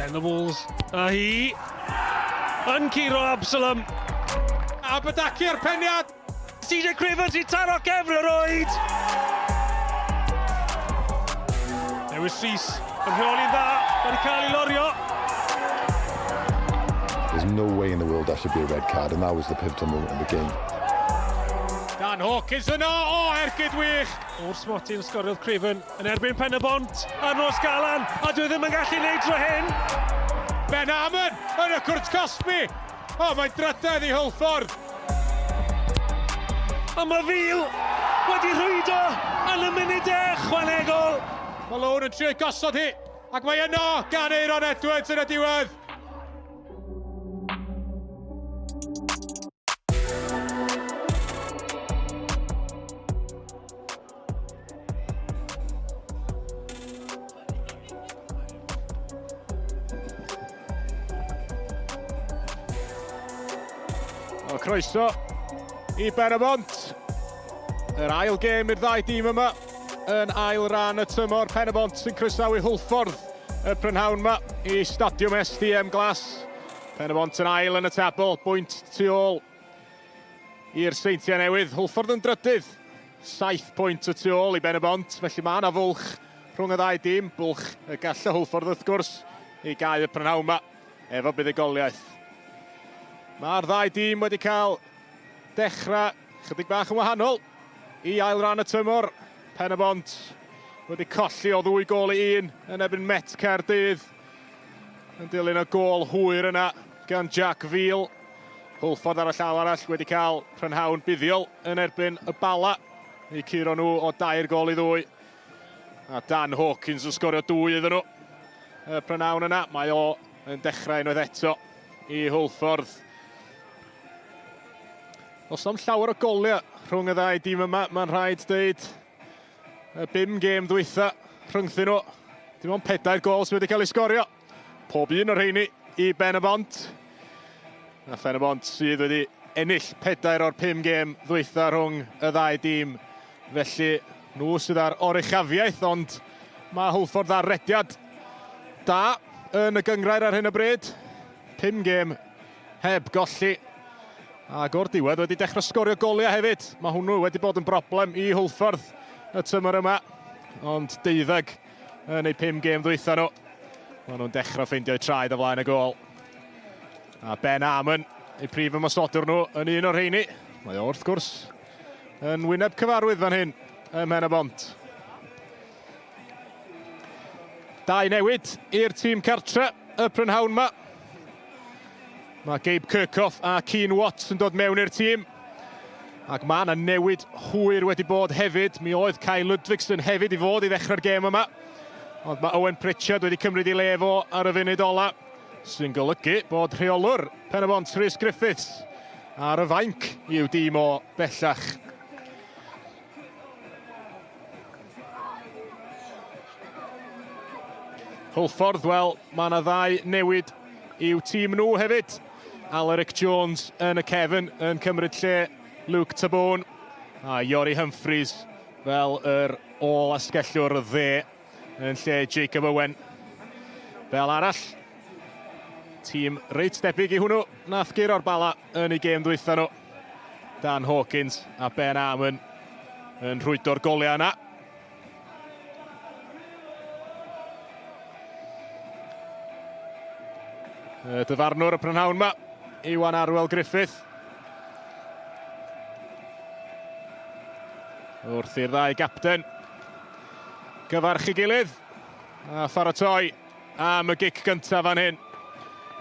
Venables, a hi yn curo Absalom. Abadaki ar peniad! CJ Craven sy'n taro cefn yr oed! Lewis Rhys yn rheoli'n dda, wedi cael ei lorio. There's no way in the world that should be a red card, and that was the pivotal moment in the game. Dan Hawkins yno, o, ergyd wych! O'r smotyn sgoriodd Craven yn erbyn Pen y Bont ar nos Galan, a dwi ddim yn gallu neud tro hyn. Ben Amon yn y cwrt cosbi! O, mae'n drydedd i Hwlffordd! A mae Fil wedi rhwydo yn y munudau ychwanegol. Malone yn trio gosod hi, ac mae yno gan Aaron Edwards yn y diwedd. O, croeso i Ben-y-bont. Yr ail gêm i'r ddau dîm yma yn ail ran y tymor. Pen-y-bont sy'n croesawu Hwlffordd y prynhawn yma i Stadiwm SDM Glass. Pen-y-bont yn ail yn y tabl, bwynt tu ôl i'r Seintiau Newydd. Hwlffordd yn drydydd, 7 pwynt y tu ôl i Ben-y-bont, felly mae yna fwlch rhwng y ddau dîm. Bwlch y gall Hwlffordd wrth gwrs i gau y prynhawn yma efo buddugoliaeth. Mae'r ddau dîm wedi cael dechrau chydig bach yn wahanol i ail ran y tymor. Pen-y-bont wedi colli o 2 gôl i 1 yn erbyn Met Caerdydd yn dilyn y gôl hwyr yna gan Jack Veal. Hwlffordd ar y llaw arall wedi cael prynhawn buddiol yn erbyn y Bala i curo nhw o 3 gôl i 2. A Dan Hawkins yn sgorio 2 iddyn nhw y prynhawn yna. Mae o yn dechrau unwaith eto i Hwlffordd. Os am llawer o goliau rhwng y ddau dîm yma, mae'n rhaid dweud y 5 gêm ddwytha rhyngthyn nhw. Dim ond 4 gôl sydd wedi cael ei sgorio. Pob un o'r rheini i Ben-y-bont. A Phen-y-bont sydd wedi ennill 4 o'r 5 gêm ddwytha rhwng y ddau dîm. Felly nhw sydd ar oruchafiaeth, ond mae Hwlffordd ar rediad da yn y gynghrair ar hyn o bryd. 5 gêm heb golli. Ac o'r diwedd wedi dechrau sgorio goliau hefyd. Mae hwnnw wedi bod yn broblem i Hwlffordd y tymor yma. Ond 12 yn eu 5 gêm ddwytha nhw. Maen nhw'n dechrau ffeindio'u traed o flaen y gôl. A Ben Amon, eu prif ymosodwr nhw, yn un o'r rheini. Mae o wrth gwrs yn wyneb cyfarwydd fan hyn ym Mhen-y-bont. Dau newid i'r tîm cartre y prynhawn yma. Mae Gabe Kirchhoff a Keane Watts yn dod mewn i'r tîm. Ac mae yna newid hwyr wedi bod hefyd. Mi oedd Kai Ludvigsen hefyd i fod i ddechrau'r gêm yma. Ond mae Owen Pritchard wedi cymryd ei le fo ar y funud ola, sy'n golygu bod rheolwr Pen-y-bont Rhys Griffiths ar y fainc i'w dîm o bellach. Hwlffordd, wel, mae yna ddau newid i'w tîm nhw hefyd. Alaric Jones yn y cefn yn cymryd lle Luke Tabone a Iori Humphreys fel yr ôl asgellwr dde yn lle Jacob Owen. Fel arall, tîm reit debyg i hwnnw nath guro'r Bala yn ei gêm ddwytha nhw. Dan Hawkins a Ben Amon yn rhwydo'r goliau yna. Y dyfarnwr y prynhawn yma, Iwan Arwel Griffith. Wrth i'r ddau gapten gyfarch ei gilydd a pharatoi am y gic gyntaf fan hyn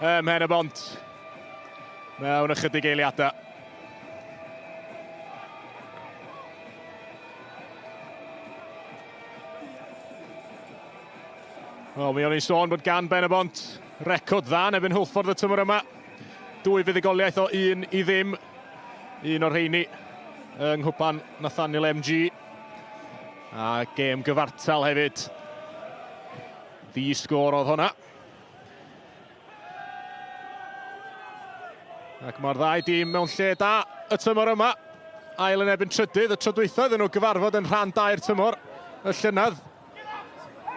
ym Mhen-y-bont mewn ychydig eiliadau. Wel, mi o'n i'n sôn bod gan Ben-y-bont record dda yn erbyn Hwlffordd y tymor yma. 2 fuddugoliaeth o 1-0. Un o'r rheini yng nghwpan Nathaniel MG. A gêm gyfartal hefyd. Ddi sgôr oedd hwnna. Ac mae'r ddau dîm mewn lle da y tymor yma. Ail yn erbyn trydydd, y tro dwytha iddyn nhw gyfarfod yn rhan 2 tymor y llynedd.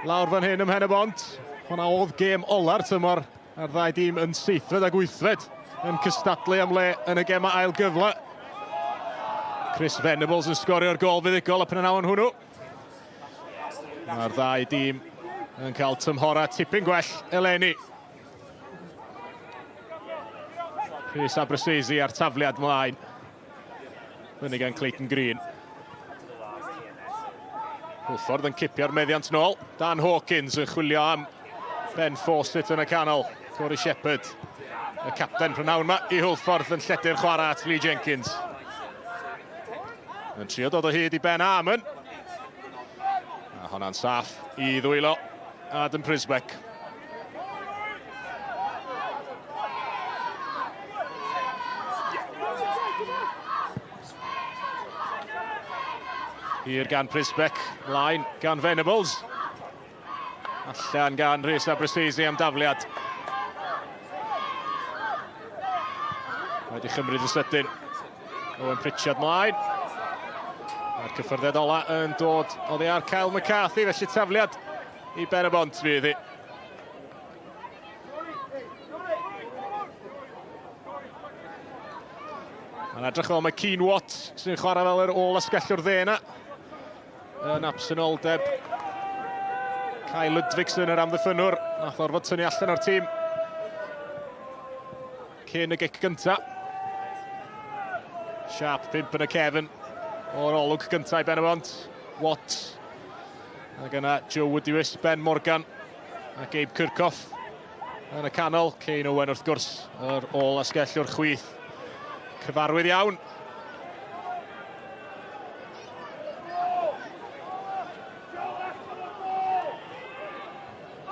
Lawr fan hyn ym Mhen-y-bont. Hwna oedd gêm ola'r tymor a'r ddau dîm yn seithfed ac wythfed yn cystadlu am le yn y gema ail gyfle. Chris Venables yn sgorio'r gol fuddugol y prynhawn hwnnw. Mae'r ddau dîm yn cael tymhora tipyn gwell eleni. Rhys Abbruzzese ar tafliad mlaen. Fyny gan Clayton Green. Hwlffordd yn cipio'r meddiant nôl. Dan Hawkins yn chwilio am Ben Fawcett yn y canol. Corey Shepherd, y capten prynhawn yma i Hwlffordd yn lledu'r chwarae at Lee Jenkins. Yn trio dod o hyd i Ben Armon. A honna'n saff i ddwylo Adam Przybek. Hir gan Przybek, mlaen gan Venables. Allan gan Rhys Abbruzzese am dafliad. Wedi chymryd yn sydyn. Owen Pritchard mlaen. Mae'r cyffyrddiad ola yn dod oddi ar Kyle McCarthy, felly tafliad i Ben-y-bont fydd hi. Mae'n edrych fel mae Keane Watt sy'n chwarae fel yr ôl asgellwr dde yna. Yn absenoldeb Kai Ludvigsen yr amddiffynnwr. Nath orfod tynnu allan o'r tîm cyn y gic gynta. Siap 5 yn y cefn o'r olwg gynta i Ben-y-bont. Watt. Ac yna Joe Woodiwiss, Ben Morgan a Gabe Kirchhoff yn y canol. Kane Owen wrth gwrs, yr ôl asgellwr chwith. Cyfarwydd iawn.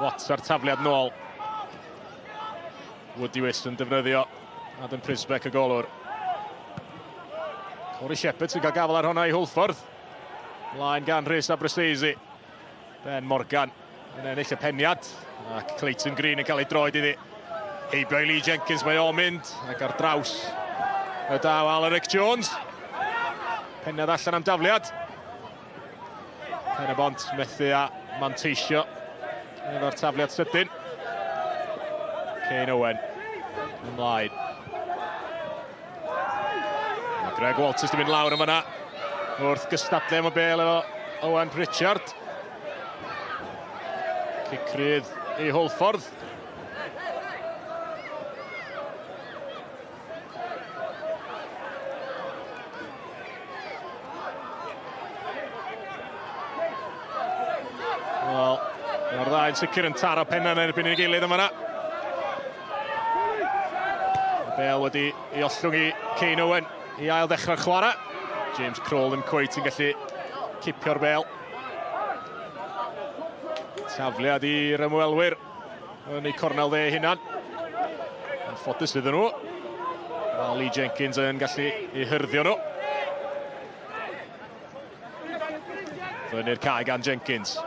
Watts ar tafliad nôl. Woodiwiss yn defnyddio Adam Przybek y golwr. Corey Shepherd sy'n cael gafel ar hwnna i Hwlffordd. Mlaen gan Rhys Abbruzzese. Ben Morgan yn ennill y peniad. Ac Clayton Green yn cael ei droed iddi. Heibio i Lee Jenkins, mae o'n mynd. Ac ar draws y daw Alaric Jones. Peniad allan am dafliad. Pen-y-bont methu a manteisio efo'r tafliad sydyn. Kane Owen ymlaen. Mae Greg Walters di mynd lawr yn fanna wrth gystadlu am y bel efo Owen Pritchard. Cic rydd i Hwlffordd. Wel, mae'r ddau'n sicr yn taro penna yn erbyn ei gilydd yma. Y bel wedi ei ollwng i Kane Owen i ail ddechrau'r chwarae. James Kroll yn cweit yn gallu cipio'r bel. Tafliad i'r ymwelwyr yn eu cornel dde hunan. Yn ffodus iddyn nhw. Mae Lee Jenkins yn gallu ei hyrddio nhw. Fyny'r cae gan Jenkins.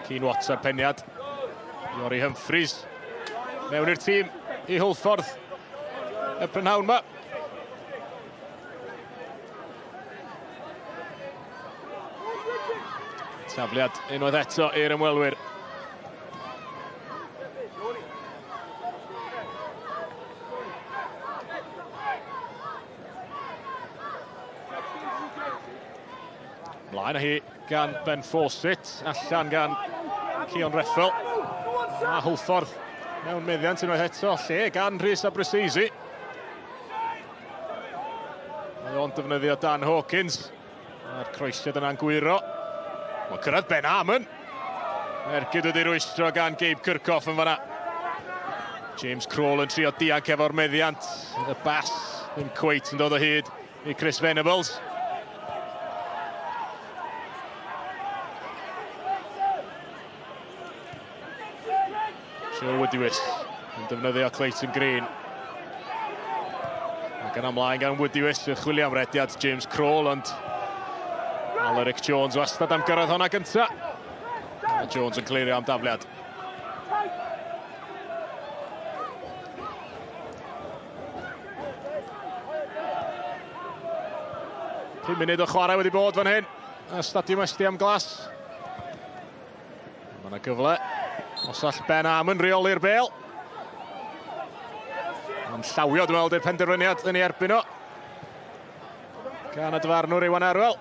Keane Watts ar peniad. Iori Humphreys mewn i'r tîm i Hwlffordd y prynhawn yma. Tafliad unwaith eto i'r ymwelwyr. Mlaen â hi gan Ben Fawcett, allan gan Cion Reffel. A Hwlffordd mewn meddiant unwaith eto, lle gan Rhys Abbruzzese. Mae o'n defnyddio Dan Hawkins. A'r croesiad yna'n gwyro. Mae'n cyrraedd Ben Armon. Ergyd wedi rwystro gan Gabe Kirchhoff yn fanna. James Kroll yn trio dianc efo'r meddiant. Y bas ddim cweit yn dod o hyd i Chris Venables. Joe Woodiwiss yn defnyddio Clayton Green. Ac yn ymlaen gan Woodiwiss yn chwilio am rediad James Kroll, ond Alaric Jones wastad am gyrraedd hwnna gynta. A Jones yn clirio am dafliad. Pum munud o chwarae wedi bod fan hyn. A Stadiwm Estiam Glas. Mae yna gyfle. Os all Ben Amon reoli'r bel. Ond llawio, dwi'n meddwl, di'r penderfyniad yn ei erbyn o. Gan y dyfarnwr Iwan Arwel.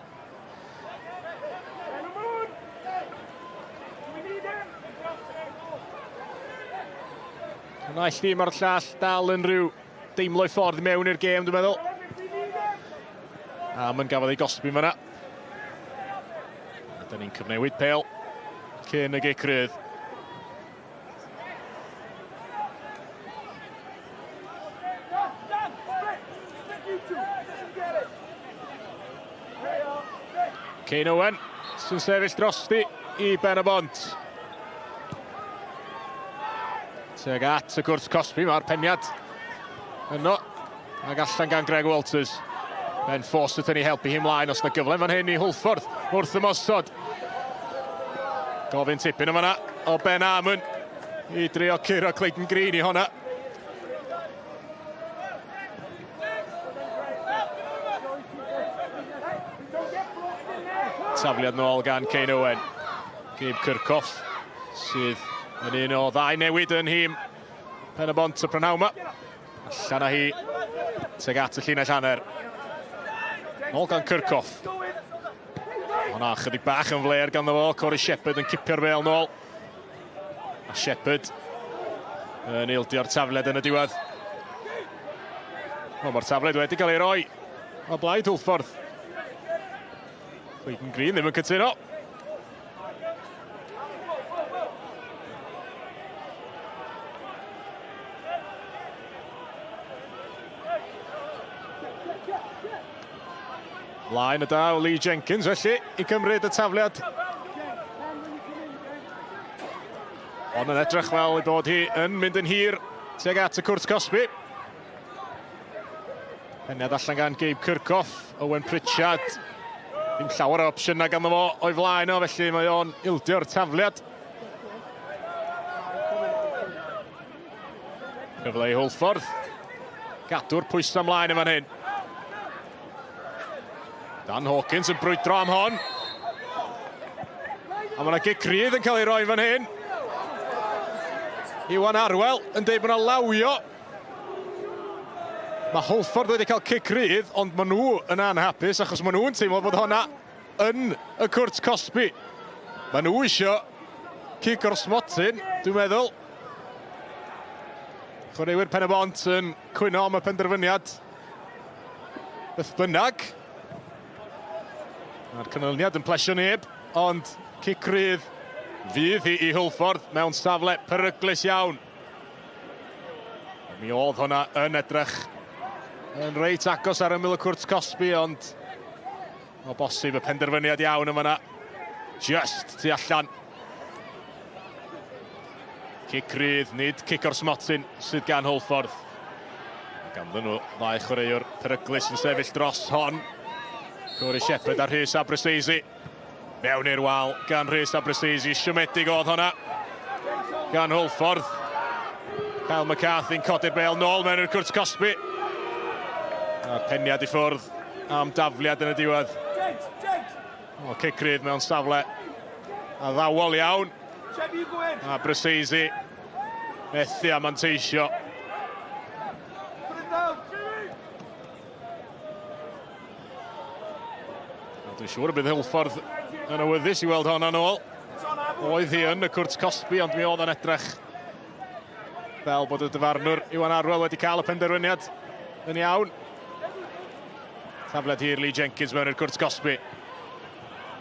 Naill dîm o'r llall dal yn rhyw deimlo'i ffordd mewn i'r gêm, dwi'n meddwl. Amon gafodd ei gosbi fyna. A dyn ni'n cyfnewid pêl cyn y gic rydd. Kane Owen sy'n sefyll drosti i Ben-y-bont. Tuag at y cwrt cosbi, mae'r peniad yno. Ac allan gan Greg Walters. Ben Fawcett yn ei helpu hi ymlaen os na gyfle fan hyn i Hwlffordd wrth ymosod. Gofyn tipyn o fanna o Ben Amon i drio curo Clayton Green i honna. Tafliad nôl gan Kane Owen. Gabe Kirchhoff sydd yn un o ddau newid yn nhîm Pen-y-bont y prynhawn yma. Allan â hi tuag at y llinell hanner. Nôl gan Kirchhoff. Hwna chydig bach yn fler ganddo fo. Corey Shepherd yn cipio'r bêl nôl. A Shepherd yn ildio'r tafled yn y diwedd. O, mae'r tafled wedi cael ei roi o blaid Hwlffordd. Clayton Green ddim yn cytuno. Laen y daw Lee Jenkins felly i cymryd y tafliad. Ond yn edrych fel ei bod hi yn mynd yn hir tuag at y cwrt cosbi. Peniad allan gan Gabe Kirchhoff, Owen Pritchard. Ddim llawer o opsiynau ganddo fo o'i flaen o, felly mae o'n ildio'r tafliad. Cyfle i Hwlffordd. Gadw'r pwysau ymlaen yn fan hyn. Dan Hawkins yn brwydro am hon. A mae yna gic rydd yn cael ei roi fan hyn. Iwan Arwel yn deud bod yna lawio. Mae Hwlffordd wedi cael cic rydd, ond maen nhw yn anhapus achos maen nhw'n teimlo bod honna yn y cwrt cosbi. Maen nhw isio cic o'r smotyn, dwi'n meddwl. Chwaraewyr Pen-y-bont yn cwyno am y penderfyniad. Beth bynnag. Mae'r canlyniad yn plesio neb, ond cic rydd fydd hi i Hwlffordd mewn safle peryglus iawn. Mi oedd hwnna yn edrych yn reit agos ar ymyl y cwrt cosbi, ond o bosib y penderfyniad iawn yma yna. Just tu allan. Cic rydd, nid cic o'r smotyn sydd gan Hwlffordd. Ganddyn nhw ddau chwaraewr peryglus yn sefyll dros hon. Corey Shepherd a Rhys Abrasesi. Mewn i'r wal gan Rhys Abrasesi. Siomedig oedd hwnna gan Hwlffordd. Kyle McCarthy'n codi'r bêl nôl mewn i'r cwrt cosbi. A peniad i ffwrdd am dafliad yn y diwedd. O, cic rydd mewn safle addawol iawn. A Brasesi methu a manteisio. Dwi'n siŵr y bydd Hwlffordd yn awyddus i weld honna nôl. Oedd hi yn y cwrt cosbi, ond mi oedd yn edrych fel bod y dyfarnwr Iwan Arwel wedi cael y penderfyniad yn iawn. Tafled hir Lee Jenkins mewn i'r cwrt cosbi.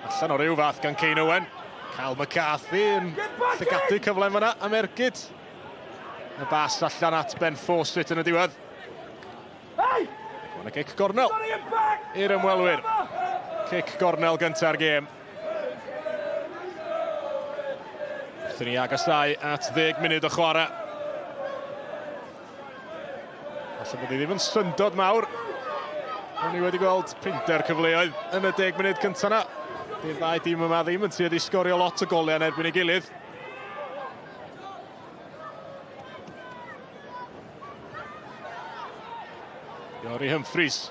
Allan o ryw fath gan Kane Owen. Cal McCarthy yn llygadu cyfle fyna am ergyd. Y bas allan at Ben Fawcett yn y diwedd. Mae'n y gic gornel i'r ymwelwyr. Cic gornel gynta'r gêm. Wrth i ni agosau at 10 munud o chwarae. Falle bod hi ddim yn syndod mawr. O'n i wedi gweld prinder cyfleoedd yn y 10 munud cyntaf yna. Dy'r ddau dîm yma ddim yn tueddu sgorio lot o goliau yn erbyn ei gilydd. Iori Humphreys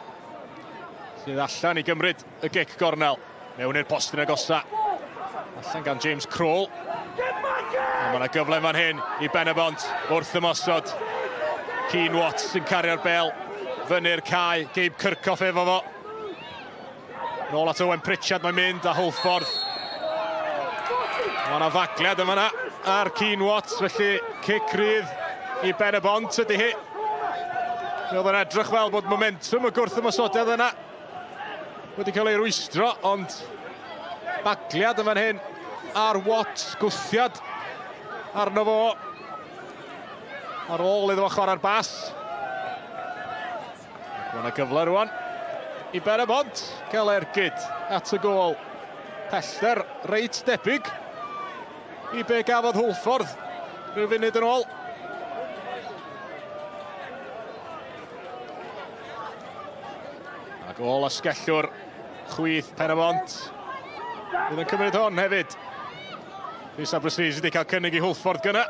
sydd allan i gymryd y gic gornel. Mewn i'r postyn agosa. Allan gan James Kroll. Mae yna gyfle fan hyn i Ben-y-bont wrth ymosod. Keane Watts yn cario'r bel fyny'r cae. Gabe Kirchhoff efo fo. Nôl at Owen Pritchard mae'n mynd a Hwlffordd. Mae yna fagliad yma yna ar Keane Watts, felly cic rydd i Ben-y-bont ydy hi. Mi oedd yn edrych fel bod momentum y gwrth ymosodiad yna wedi cael ei rwystro, ond bagliad yn fan hyn ar Watts, gwthiad arno fo ar ôl iddo fo chwarae'r bas. Ac mae yna gyfle rwan i Ben-y-bont gael ergyd at y gôl. Pellter reit debyg i be gafodd Hwlffordd rhyw funud yn ôl. A gôl asgellwr chwith Pen-y-bont. Bydd yn cymryd hon hefyd. Rhys Aberystwyth wedi cael cynnig i Hwlffordd gyna.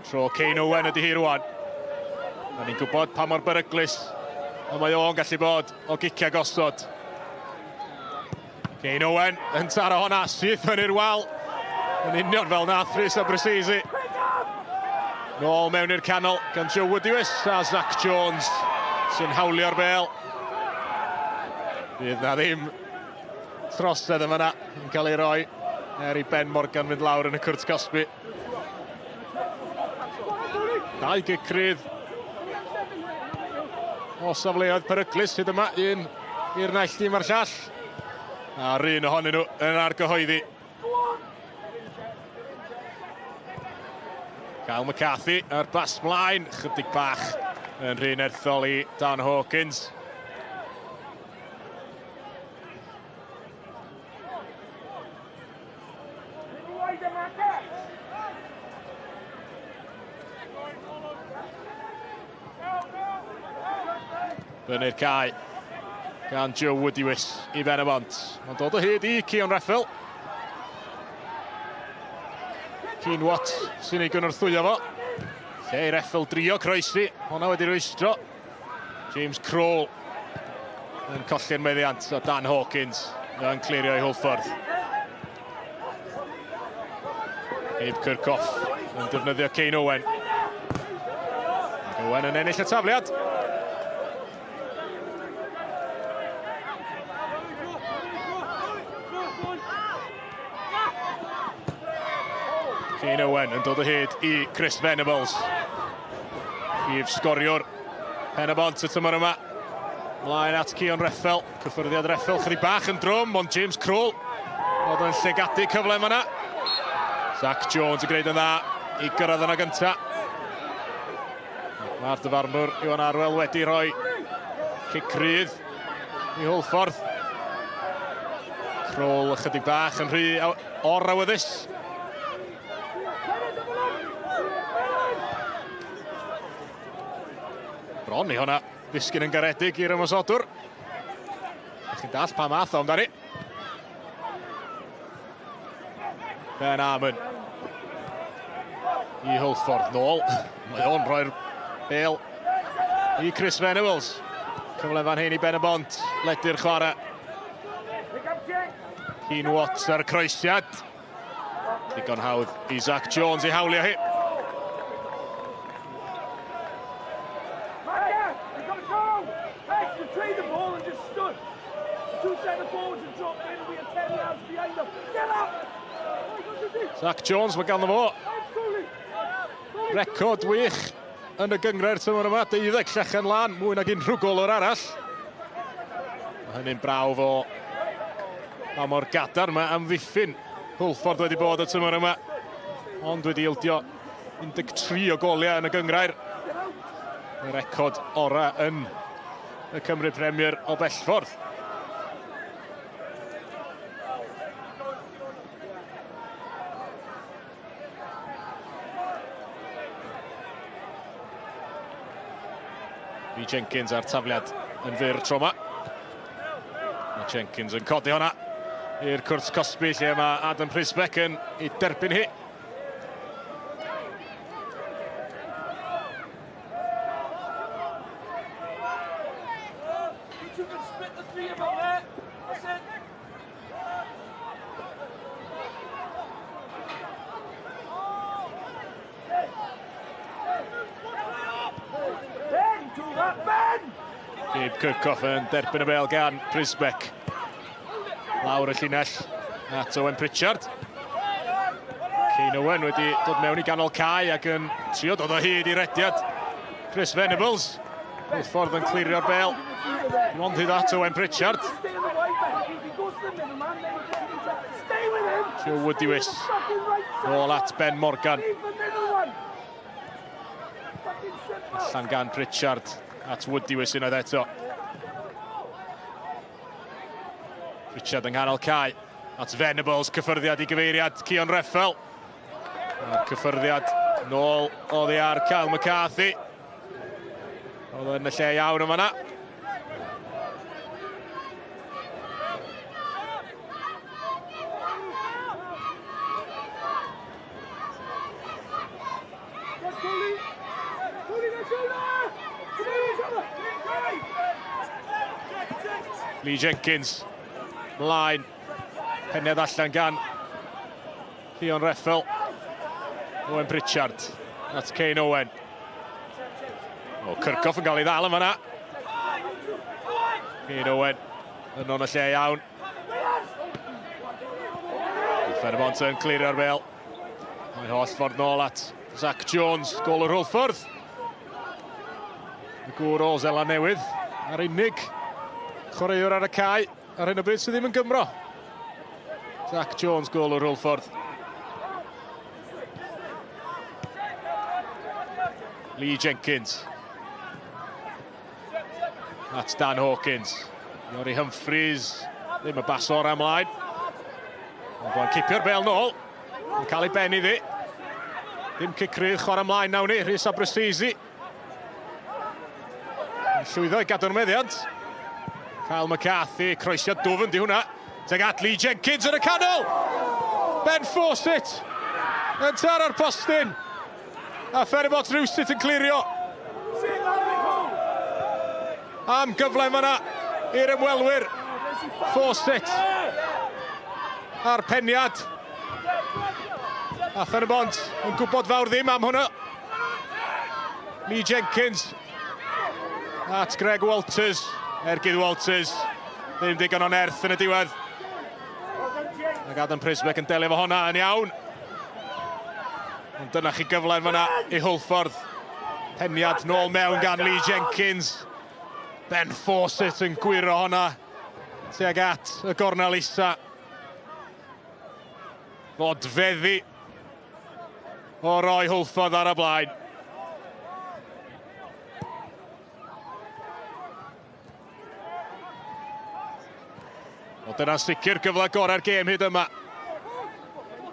Tro Kane Owen ydy hi rwan. Da ni'n gwybod pa mor beryglus y mae o'n gallu bod o giciau gosod. Kane Owen yn taro honna syth fyny'r wal. Yn union fel nath Rhys Aberystwyth. Nôl mewn i'r canol gan Joe Woodiwiss a Zach Jones sy'n hawlio'r bel. Fydd na ddim trosedd yma yna yn cael ei roi er i Ben Morgan fynd lawr yn y cwrt cosbi. Dau gic rydd o safleoedd peryglus hyd yma, un i'r naill dîm a'r llall. A'r un ohonyn nhw yn argyhoeddi. Kyle McCarthy a'r bas mlaen, chydig bach yn rhy nerthol i Dan Hawkins. Fyny'r cae gan Joe Woodiwiss i Ben-y-bont. Mae'n dod o hyd i Cian Reffel. Keane Watt sy'n ei gynorthwyo fo. Lle i Reffel drio croesi. Honna wedi rwystro. James Kroll yn colli'r meddiant a Dan Hawkins yn clirio i Hwlffordd. Gabe Kirchhoff yn defnyddio Kane Owen. Ac Owen yn ennill y tafliad. Kane Owen yn dod o hyd i Chris Venables. Prif sgoriwr Pen-y-bont y tymor yma. Mlaen at Cian Reffel. Cyffyrddiad Reffel chydig bach yn drwm, ond James Kroll oedd yn llygadu cyfle yma. Zach Jones yn gwneud yn dda i gyrraedd yna gynta. Mae'r dyfarnwr Iwan Arwel wedi rhoi cic rydd i Hwlffordd. Kroll ychydig bach yn rhy or-awyddus. Bron i hwnna ddisgyn yn garedig i'r ymosodwr. Ych chi'n dall pa math o amdani. Ben Armon i Hwlffordd nôl. Mae o'n rhoi'r bel i Chris Venables. Cyfle fan hyn i Ben-y-bont. Ledu'r chwarae. Keane Watts ar y croesiad. Digon hawdd i Zach Jones i hawlio hi. Zach Jones, mae ganddo fo record wych yn y gynghrair tymor yma, 12 llechen lan, mwy nag unrhyw golwr arall. Mae hynny'n brawf o pa mor gadarn mae amddiffyn Hwlffordd wedi bod y tymor yma, ond wedi ildio 13 o goliau yn y gynghrair. Y record orau yn y Cymru Premier o bellffordd. Lee Jenkins a'r tafliad yn fyr tro yma. Mae Jenkins yn codi hwnna i'r cwrt cosbi lle mae Adam Prisbeck yn ei derbyn hi. Gabe Kirchhoff yn derbyn y bel gan Pryszbek. Lawr y llinell at Owen Pritchard. Kane Owen wedi dod mewn i ganol cae ac yn trio dod o hyd i rediad Chris Venables. Hwlffordd yn clirio'r bel. Ond hyd at Owen Pritchard. Joe Woodiwiss. Nôl at Ben Morgan. Allan gan Pritchard at Woodiwiss unwaith eto. Pritchard yng nghanol cae at Venables, cyffyrddiad i gyfeiriad Cion Reffel. A'r cyffyrddiad nôl oddi ar Kyle McCarthy. Oedd yn y lle iawn yma na. Lee Jenkins, mlaen, penned allan gan Leon Reffel. Owen Pritchard at Kane Owen. O, Kirchhoff yn cael ei ddal yn fanna. Kane Owen yn o'n y lle iawn. Pen-y-bont yn clirio'r bel. Mae'n holl ffordd nôl at Zach Jones, gol yr Hwlffordd. Y gŵr o Seland Newydd a'r unig chwaraewr ar y cae ar hyn o bryd sydd ddim yn Gymro. Zach Jones, gol o'r Hwlffordd. Lee Jenkins. At Dan Hawkins. Iori Humphreys. Ddim y bas o'r ymlaen. Ond mae'n cipio'r bel nôl. Yn cael ei ben iddi. Ddim cic rydd chwarae ymlaen nawn ni. Rhys Abrasisi. Yn llwyddo i gadw'r meddiant. Kyle McCarthy, croesiad dwfn di hwnna. Teg at Lee Jenkins yn y canol. Ben Fawcett yn taro'r postyn. A Pen-y-bont rhywsut yn clirio. Am gyfle fanna i'r ymwelwyr. Fawcett a'r peniad. A Pen-y-bont yn gwybod fawr ddim am hwnna. Lee Jenkins at Greg Walters. Ergyd Walters. Ddim digon o nerth yn y diwedd. Ac Adam Pryszbek yn delio efo hwnna yn iawn. Ond dyna chi gyfle fanna i Hwlffordd. Peniad nôl mewn gan Lee Jenkins. Ben Fawcett yn gwyro hwnna tuag at y gornel isa. Fodfeddi o roi Hwlffordd ar y blaen. Wel, dyna'n sicr gyfle gorau'r gêm hyd yma.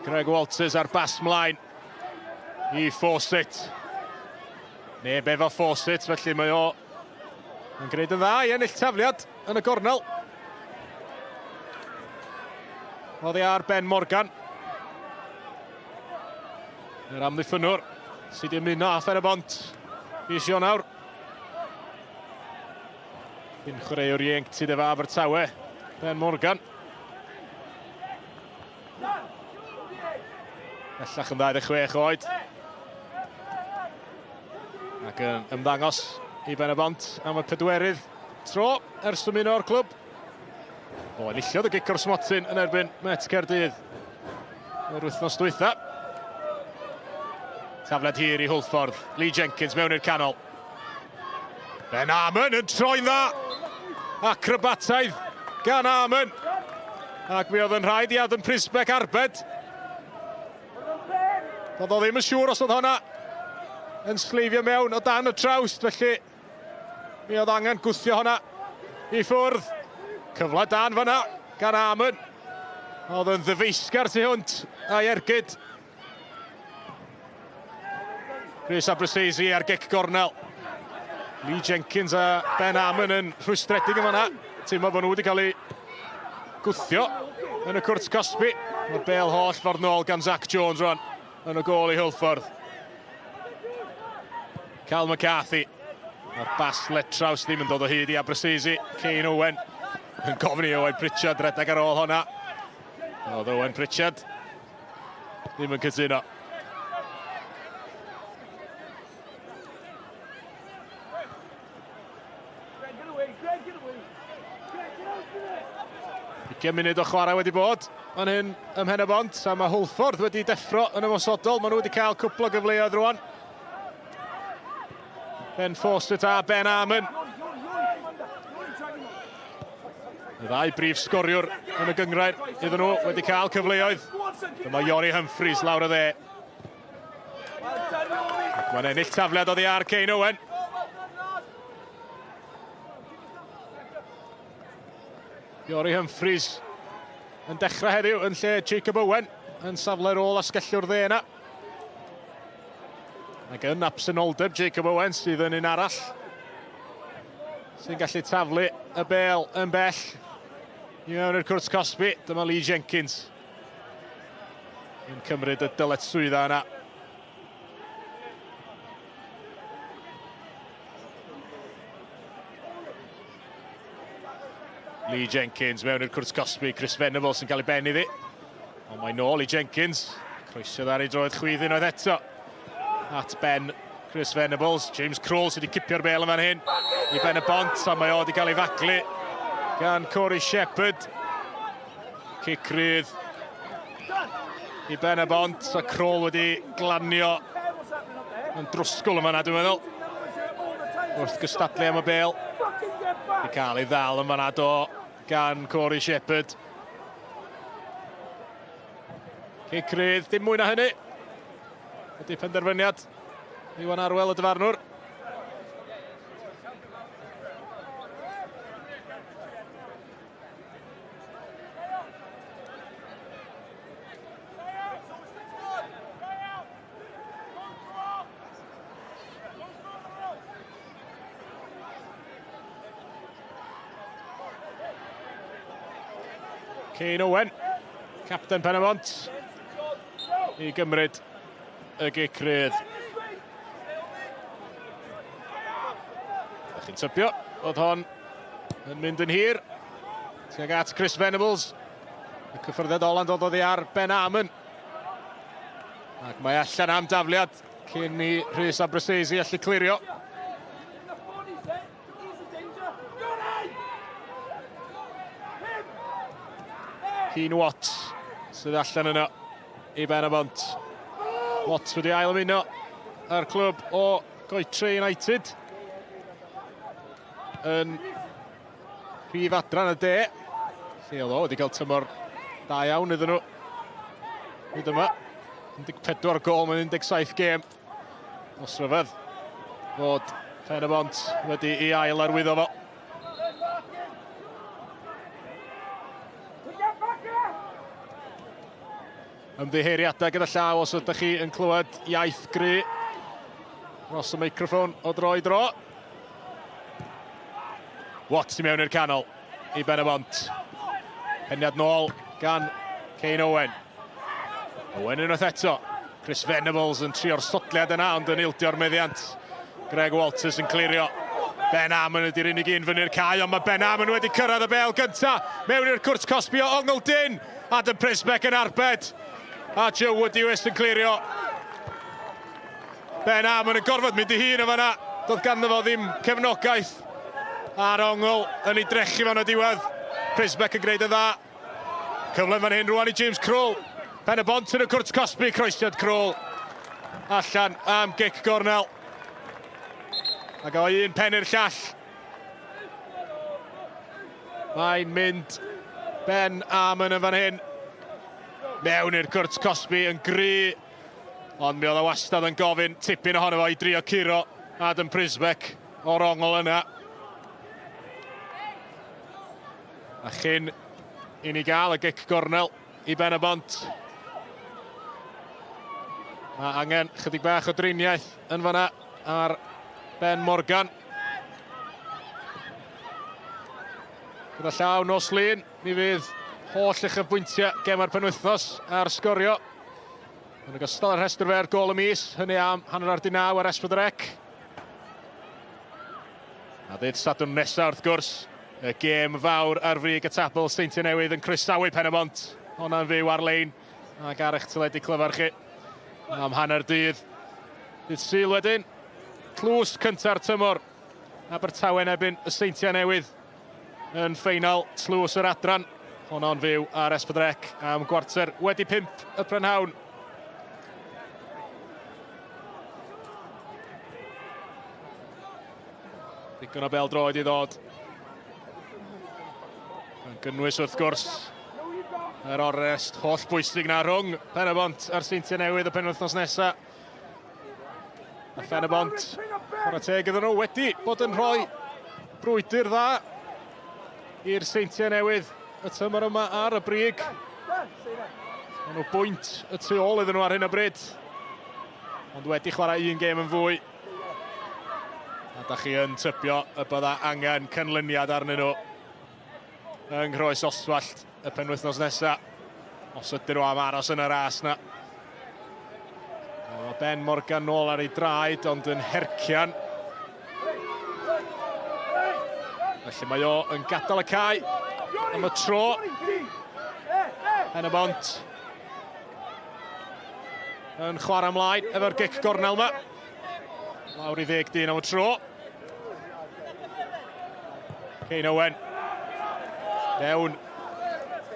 Greg Walters ar bas mlaen i Fawcett. Neb efo Fawcett, felly mae o yn gwneud yn dda i ennill tafliad yn y gornel. Oddi ar Ben Morgan. Yr amddiffynnwr sydd wedi ymuno â Phen-y-bont fis Ionawr. Cyn chwaraewr ieuenctid efo Abertawe, Ben Morgan. Bellach yn 26 oed. Ac yn ymddangos i Ben-y-bont am y pedwerydd tro ers ymuno o'r clwb. O, enillodd y gic o'r smotyn yn erbyn Met Caerdydd yr wythnos dwytha. Tafled hir i Hwlffordd. Lee Jenkins mewn i'r canol. Ben Amon yn troi'n dda. Acrobataidd gan Amon. Ac mi oedd yn rhaid i Adam Pryszbek arbed. Doedd o ddim yn siŵr os oedd hwnna yn sleifio mewn o dan y trawst, felly mi oedd angen gwthio hwnna i ffwrdd. Cyfle dan fanna gan Amon. Oedd yn ddyfeisgar tu hwnt a'i ergyd. Rhys Abrasesi ar gic gornel. Lee Jenkins a Ben Amon yn rhwystredig yn fanna. Teimlo bod nhw wedi cael eu gwthio yn y cwrt cosbi. Mae'r bel holl ffordd nôl gan Zach Jones rwan yn y gôl i Hwlffordd. Cal McCarthy. Mae'r bas letraws ddim yn dod o hyd i Abrasesi. Kane Owen yn gofyn i Owen Pritchard redeg ar ôl hwnna. Oedd Owen Pritchard ddim yn cytuno. 20 munud o chwarae wedi bod fan hyn ym Mhen-y-bont, a mae Hwlffordd wedi deffro yn ymosodol. Maen nhw wedi cael cwpl o gyfleoedd rwan. Ben Fawcett a Ben Armon. Y ddau brif sgoriwr yn y gynghrair iddyn nhw wedi cael cyfleoedd. Dyma Iori Humphreys lawr y dde. Ac mae'n ennill tafliad oddi ar Kane Owen. Iori Humphreys yn dechrau heddiw yn lle Jacob Owen yn safle'r ôl asgellwr dde yna. Ac yn absenoldeb Jacob Owen sydd yn un arall sy'n gallu taflu y bêl yn bell i mewn i'r cwrt cosbi. Dyma Lee Jenkins yn cymryd y dyletswyddau yna. Lee Jenkins mewn i'r cwrt cosbi. Chris Venables sy'n cael ei ben iddi. Ond mae nôl i Jenkins. Croesiodd ar ei droed chwith unwaith eto. At ben Chris Venables. James Kroll sydd wedi cipio'r bêl yn fan hyn. I ben y bont, a mae o wedi cael ei faglu gan Corey Shepherd. Cic rydd i ben y bont, a Kroll wedi glanio yn drwsgwl yn fanna, dwi'n meddwl. Wrth gystadlu am y bêl. I cael ei ddal yn fanna do gan Corey Shepherd. Cic rydd, dim mwy na hynny. Ydy penderfyniad Iwan Arwel y dyfarnwr. Kane Owen, capten Pen-y-bont, i gymryd y gic rydd. Ydych chi'n tybio oedd hon yn mynd yn hir tuag at Chris Venables. Y cyffyrddiad ola'n dod oddi ar Ben Amon. Ac mae allan am dafliad cyn i Rhys Abbruzzese allu clirio. Keane Watts sydd allan yno i Ben y Bont. Watts wedi ail ymuno â'r clwb o Goetre United yn rhif adran y de. Lle oedd o wedi cael tymor da iawn iddyn nhw. Hyd yma, 14 gol mewn 17 gêm. Os rhyfedd fod Pen y Bont wedi ei ail arwyddo fo. Ymddiheuriadau gyda llaw os ydych chi yn clywed iaith gry dros y meicroffon o dro i dro. Watts i mewn i'r canol i Ben y Bont. Peniad nôl gan Kane Owen. Owen unwaith eto. Chris Venables yn trio'r sodliad yna, ond yn ildio'r meddiant. Greg Walters yn clirio. Ben Amon ydy'r unig un fyny'r cae, ond mae Ben Amon wedi cyrraedd y bêl gynta mewn i'r cwrt cosbi o ongl dyn. Adam Prisbeck yn arbed. A Joe Woodlewis yn clirio. Ben Amon yn gorfod mynd i hun o fanna. Doedd ganddo fo ddim cefnogaeth ar ongl yn ei drechu fan o diwedd. Prisbeck yn gwneud yn dda. Cyfle fan hyn rwan i James Kroll. Pen y Bont yn y cwrt cosbi, croesiad Kroll. Allan am gic gornel. Ac o un pen i'r llall. Mae'n mynd Ben Amon yn fan hyn. Mewn i'r cwrt cosbi yn gry. Ond mi oedd o wastad yn gofyn tipyn ohono fo i drio curo Adam Prisbeck o'r ongl yna. A chyn i ni gael y gic gornel i Ben y Bont. Mae angen chydig bach o driniaeth yn fanna ar Ben Morgan. Gyda llaw nos Lun, mi fydd holl uchafbwyntiau gemau'r penwythnos ar sgorio. Yn ogystal â'r rhestr fer gôl y mis, hynny am 9:30 ar S4C. A ddydd Sadwrn nesaf wrth gwrs, y gêm fawr ar frig y tabl, Seintiau Newydd yn croesawu Pen y Bont. Honna'n fyw ar-lein ac ar eich teledu clyfar chi am hanner dydd. Dydd Sul wedyn, tlws cynta'r tymor. Abertawe yn erbyn y Seintiau Newydd yn ffeinal tlws yr adran. Honno'n fyw ar S4C am 5:15 y prynhawn. Digon o bêl-droed i ddod. Yn gynnwys wrth gwrs yr ornest holl bwysig na rhwng Pen-y-bont a'r Seintiau Newydd y penwythnos nesaf. A Phen-y-bont, chwarae teg iddyn nhw, wedi bod yn rhoi brwydr dda i'r Seintiau Newydd y tymor yma ar y brig. Maen nhw bwynt y tu ôl iddyn nhw ar hyn o bryd, ond wedi chwarae un gêm yn fwy. A da chi yn tybio y bydda angen canlyniad arnyn nhw yng Nghroes Oswallt y penwythnos nesaf, os ydyn nhw am aros yn y ras na. Mae Ben Morgan nôl ar ei draed, ond yn hercian. Felly mae o yn gadael y cae am y tro. Pen-y-bont yn chwarae ymlaen efo'r gic gornel yma. Lawr i 10 dyn am y tro. Kane Owen. Mewn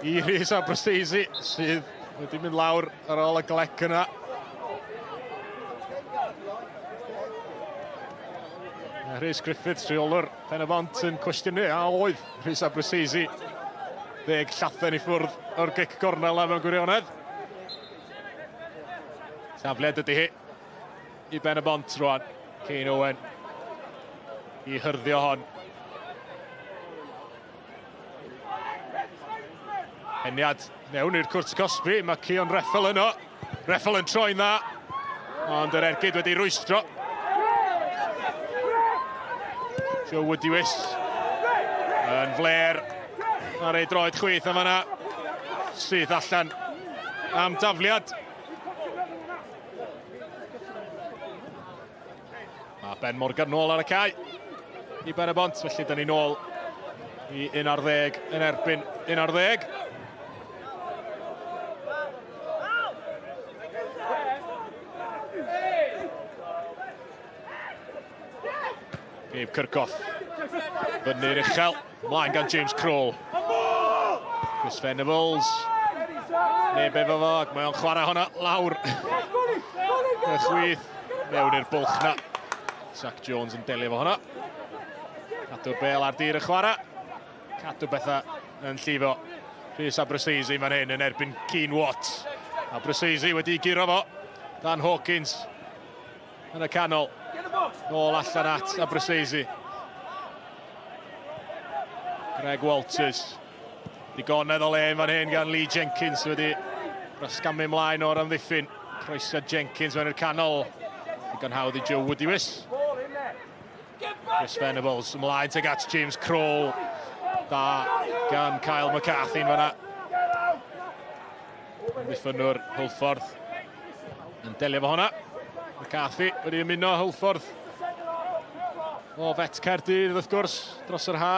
i Rhys Abrosese sydd wedi mynd lawr ar ôl y glec yna. Rhys Griffiths, rheolwr Pen-y-bont, yn cwestiynu a oedd Rhys Abrosese 10 llathen i ffwrdd o'r gic gornel yna mewn gwirionedd. Tafliad ydy hi i Ben-y-bont rwan. Kane Owen i hyrddio hon. Heniad mewn i'r cwrt cosbi, mae Cion Reffel yno. Reffel yn troi'n dda, ond yr ergyd wedi rwystro. Joe Woodiwiss yn fler ar ei droed chwith am fanna. Syth allan am dafliad. Mae Ben Morgan nôl ar y cae i Ben-y-bont, felly dyn ni nôl i 11 yn erbyn 11. Gabe Kirchhoff fyny'r uchel, mlaen gan James Kroll. Chris Venables, neb efo fo, ac mae o'n chwarae hwnna lawr y chwith mewn i'r bwlch na. Zach Jones yn delio efo hwnna. Cadw'r bel ar dir y chwarae. Cadw bethau yn llifo. Rhys Abrosese fan hyn yn erbyn Keen Watt. Abrosese wedi guro fo. Dan Hawkins yn y canol. Nôl allan at Abrosese. Greg Walters. Digonedd o le fan hyn gan Lee Jenkins wedi brasgamu ymlaen o'r amddiffyn. Croesiad Jenkins mewn i'r canol. Digon hawdd i Joe Woodiwiss. Chris Venables ymlaen tuag at James Kroll. Da gan Kyle McCarthy yn fanna. Amddiffynnwr Hwlffordd yn delio efo hwnna. McCarthy wedi ymuno Hwlffordd o Fet Caerdydd wrth gwrs dros yr ha.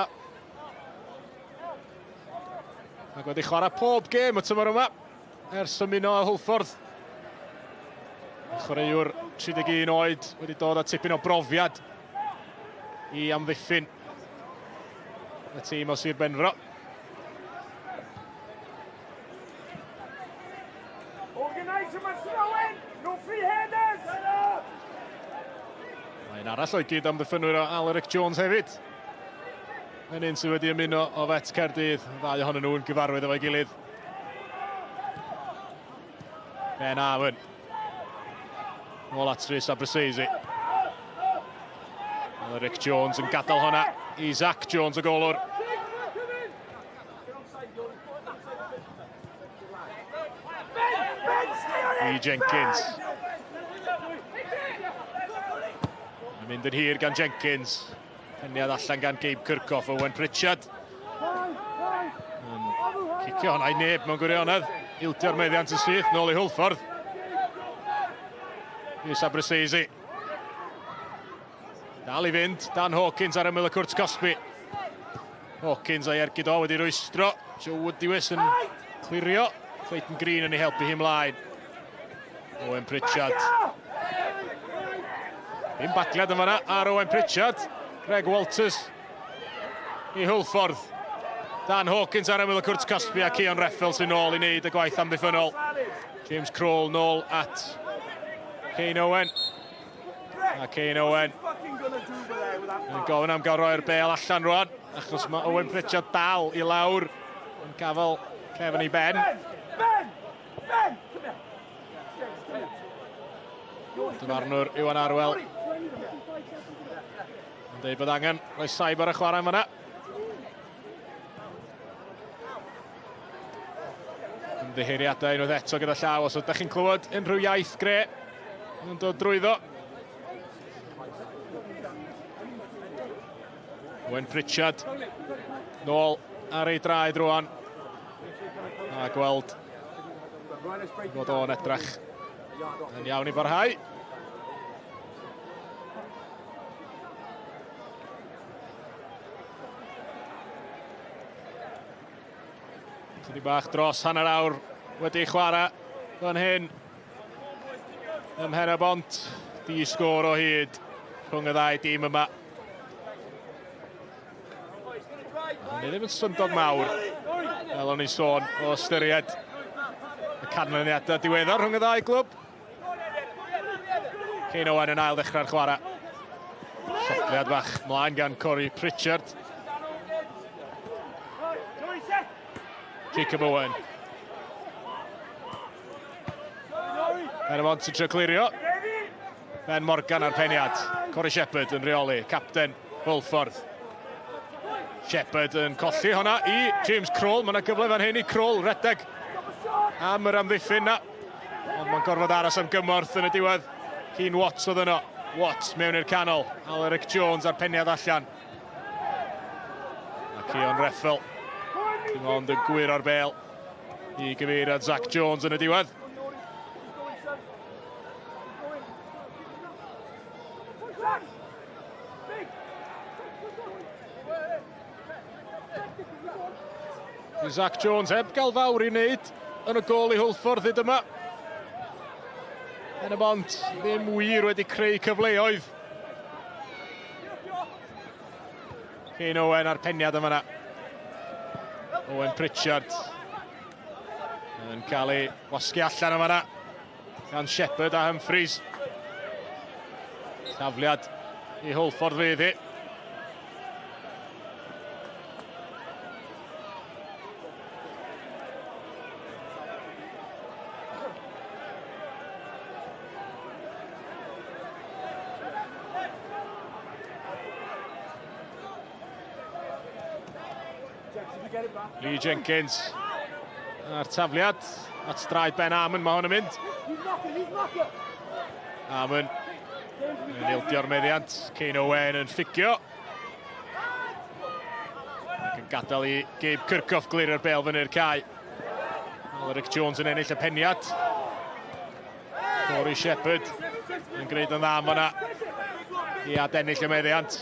Ac wedi chwarae pob gêm y tymor yma ers ymuno â Hwlffordd. Chwaraewr 31 oed wedi dod â tipyn o brofiad i amddiffyn y tîm o Sir Benfro. Mae'n arall o'i gyd amddiffynwyr o Alaric Jones hefyd. Yn un sydd wedi ymuno o Fet Caerdydd. Ddau ohonyn nhw'n gyfarwydd efo'i gilydd. Ben Arwen. Nôl at Rhys Abrosese. Alaric Jones yn gadael hwnna i Zach Jones y golwr. I Jenkins. Yn mynd yn hir gan Jenkins. Peniad allan gan Gabe Kirchhoff, Owen Pritchard. Yn cicio hwnna i neb mewn gwirionedd. Ildio'r meddiant yn syth, nôl i Hwlffordd. Rhys Abrosese. Dal i fynd, Dan Hawkins ar ymyl y cwrt cosbi. Hawkins a'i ergyd o wedi rwystro. Joe Woodiwiss yn clirio. Clayton Green yn ei helpu hi ymlaen. Owen Pritchard. Dim bagliad yn fanna ar Owen Pritchard. Greg Walters i Hwlffordd. Dan Hawkins ar ymyl y cwrt cosbi a Cian Reffel sy'n nôl i wneud y gwaith amddiffynnol. James Kroll nôl at Kane Owen. A Kane Owen yn gofyn am gael roi'r bel allan rwan, achos mae Owen Pritchard dal i lawr yn gafel cefn ei ben. Ben! Ben! Come here. Dyfarnwr Iwan Arwel yn dweud bod angen rhoi saib ar y chwarae yma. Ymddiheuriadau unwaith eto gyda llaw, os ydych chi'n clywed unrhyw iaith gre yn dod drwyddo. Owen Pritchard nôl ar ei draed rwan. A gweld fod o'n edrach yn iawn i barhau. Chydig bach dros hanner awr wedi chwarae fan hyn ym Mhen-y-bont. Di sgôr o hyd rhwng y ddau dîm yma. Hynny ddim yn syndod mawr, fel o'n i'n sôn, o ystyried y canlyniadau diweddar rhwng y ddau glwb. Kane Owen yn ail ddechrau'r chwarae. Setliad bach mlaen gan Corey Pritchard. Jacob Owen. Pen-y-bont sy'n trio clirio. Ben Morgan ar peniad. Corey Shepherd yn rheoli, capten Hwlffordd. Shepherd yn colli hwnna i James Kroll. Mae yna gyfle fan hyn i Kroll redeg am yr amddiffyn na. Ond mae'n gorfod aros am gymorth yn y diwedd. Keane Watts oedd yno. Watts mewn i'r canol. Alaric Jones ar peniad allan. A Cion Reffel. Dim ond yn gwyro'r bel i gyfeiriad Zach Jones yn y diwedd. Zach Jones heb gael fawr i wneud yn y gôl i Hwlffordd hyd yma. Pen-y-bont ddim wir wedi creu cyfleoedd. Kane Owen a'r peniad yma. Owen Pritchard yn cael ei wasgu allan yma gan Shepherd a Humphreys. Tafliad i Hwlffordd fydd hi. Lee Jenkins a'r tafliad at draed Ben Amon, mae hwn yn mynd. Amon yn ildio'r meddiant, Kane Owen yn fficio. Ac yn gadael i Gabe Kirchhoff glirio'r bel fyny'r cae. Alaric Jones yn ennill y peniad. Corey Shepherd yn gwneud yn dda am fanna i adennill y meddiant.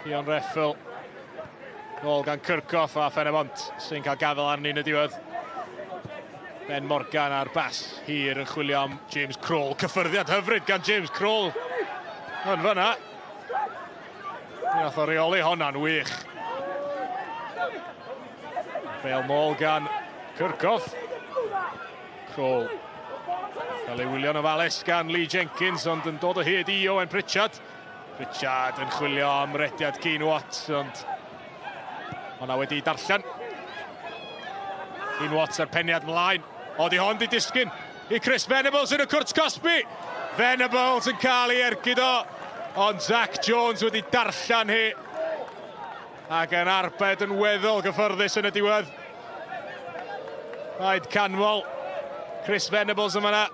Dion Reffel. Gôl gan Kirchhoff a Pen-y-bont sy'n cael gafael arni yn y diwedd. Ben Morgan ar bas hir yn chwilio am James Kroll. Cyffyrddiad hyfryd gan James Kroll yn fyna. Mi nath o reoli honna'n wych. Bel nôl gan Kirchhoff. Kroll cael ei wylio'n ofalus gan Lee Jenkins, ond yn dod o hyd i Owen Pritchard. Pritchard yn chwilio am rediad Keane Watts, ond hwnna wedi darllen. Keane Watts ar peniad mlaen. O, di hon di disgyn i Chris Venables yn y cwrt cosbi. Venables yn cael ei ergyd o, ond Zach Jones wedi darllen hi. Ac yn arbed yn weddol gyffyrddus yn y diwedd. Rhaid canmol Chris Venables yma yna.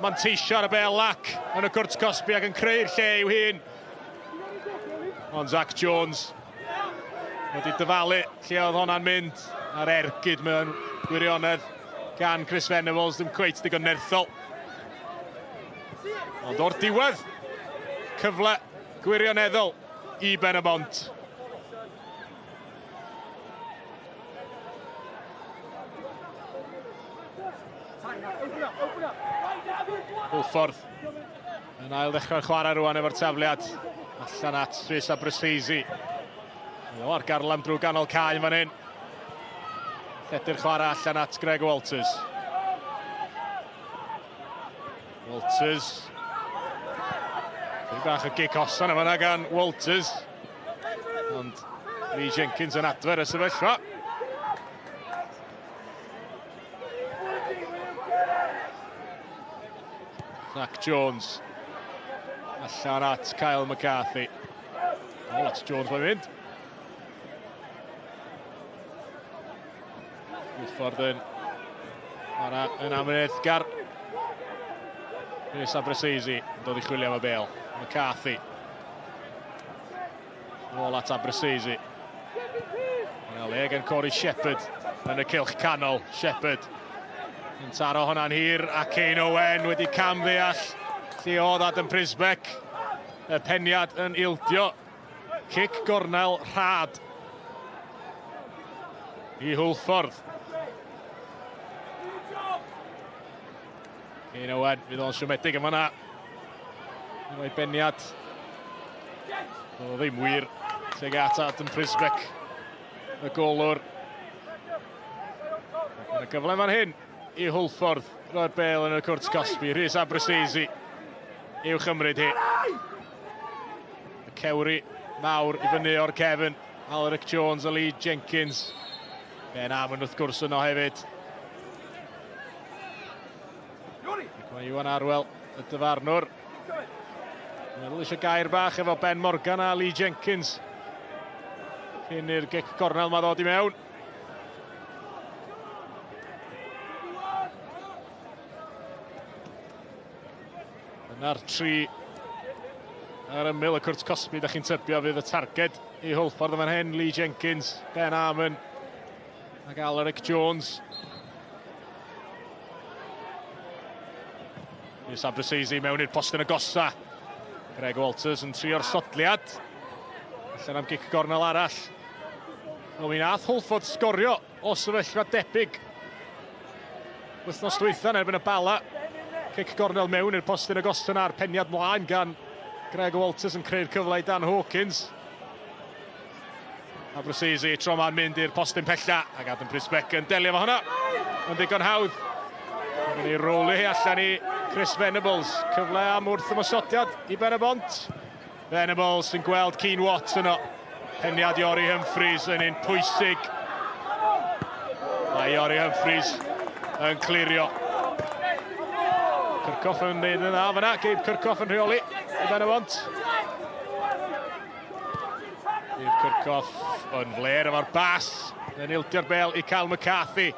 Manteisio ar y bel lac yn y cwrt cosbi ac yn creu'r lle i'w hun. Ond Zach Jones wedi dyfalu lle oedd honna'n mynd ar ergyd mewn gwirionedd gan Chris Venables, ddim cweit digon nerthol. Ond o'r diwedd, cyfle gwirioneddol i Ben-y-bont. Hwlffordd yn ail ddechrau'r chwarae rwan efo'r tafliad allan at Rhys Abrasesi. Mae o ar garlam drwy ganol cae fan hyn. Lledu'r chwarae allan at Greg Walters. Walters. Dwi'n bach o gic osan yma gan Walters. Ond Lee Jenkins yn adfer y sefyllfa. Zach Jones. Allan at Kyle McCarthy. O, at Jones mae'n mynd. Hwlffordd yn yn amyneddgar. Rhys Abbruzzese yn dod i chwilio am y bêl. McCarthy. Nôl at Abbruzzese. Mae le gan Corey Shepherd yn y cylch canol. Shepherd yn taro hwnna'n hir a Kane Owen wedi cam ddeall lle oedd Adam Przybek. Y peniad yn ildio. Cic gornel rhad i Hwlffordd. Kane Owen, fydd o'n siomedig yma na. Efo'i beniad. Oedd o ddim wir tuag at Adam Przybek, y golwr. Ac yn y gyfle fan hyn i Hwlffordd roi'r bêl yn y cwrt cosbi. Rhys Abbruzzese i'w chymryd hi. Y cewri mawr i fyny o'r cefn. Alaric Jones a Lee Jenkins. Ben Amon wrth gwrs yno hefyd. Ac mae Iwan Arwel, y dyfarnwr. Meddwl eisiau gair bach efo Ben Morgan a Lee Jenkins. Cyn i'r gic gornel ma ddod i mewn. Yna'r tri ar ymyl y cwrt cosbi, da chi'n tybio fydd y targed i Hwlffordd yn fan hyn. Lee Jenkins, Ben Amon ac Alaric Jones. Rhys Abbruzzese mewn i'r postyn agosa. Greg Walters yn trio'r sodliad. Allan am gic gornel arall. Wel, mi nath Hwlffordd sgorio o sefyllfa debyg wythnos dwytha yn erbyn y Bala. Cic gornel mewn i'r postyn agosa yna a'r peniad mlaen gan Greg Walters yn creu'r cyfle i Dan Hawkins. Abbruzzese tro ma'n mynd i'r postyn pella ac Adam Przybek yn delio efo hwnna. Yn ddigon hawdd. Mae'n mynd i rowlio hi allan i Chris Venables. Cyfle am wrth ymosodiad i Ben-y-bont. Venables yn gweld Keen Watt yno. Peniad Iori Humphreys yn un pwysig. Mae Iori Humphreys yn clirio. Kirchhoff yn neud yn dda fyna. Gabe Kirchhoff yn rheoli i Ben-y-bont. Gabe Kirchhoff yn fler efo'r bas. Yn ildio'r bel i Cal McCarthy.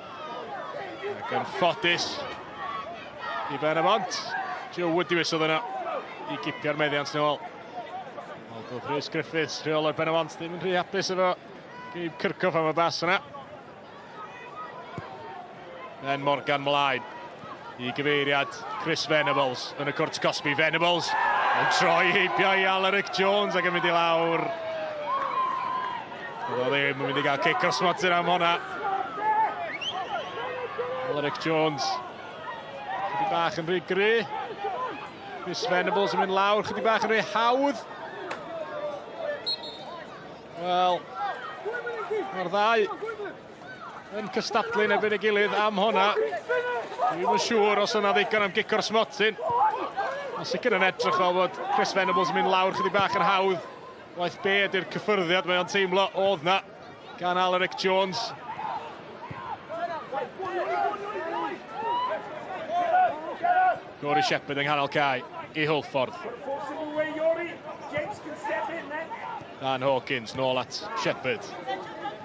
Ac yn ffodus i Ben-y-bont. Joe Woodiwiss oedd yna i gipio'r meddiant nôl. Wel, Rhys Griffiths, rheolwr Ben-y-bont, ddim yn rhy hapus efo Gabe Kirchhoff am y bas yna. Ben Morgan mlaen i gyfeiriad Chris Venables yn y cwrt cosbi. Venables yn troi heibio i Alaric Jones ac yn mynd i lawr. Oedd o ddim yn mynd i gael cic o'r smotyn am hwnna. Alaric Jones chydig bach yn rhy gry. Chris Venables yn mynd lawr chydig bach yn rhy hawdd. Wel, mae'r ddau yn cystadlu yn erbyn ei gilydd am hwnna. Dwi'm yn siŵr os yna ddigon am gic o'r smotyn. Mae'n sicr yn edrych fel bod Chris Venables yn mynd lawr chydig bach yn hawdd. Waeth be ydy'r cyffyrddiad mae o'n teimlo oedd na gan Alaric Jones. Corey Shepherd yng nghanol cae i Hwlffordd. Dan Hawkins nôl at Shepherd.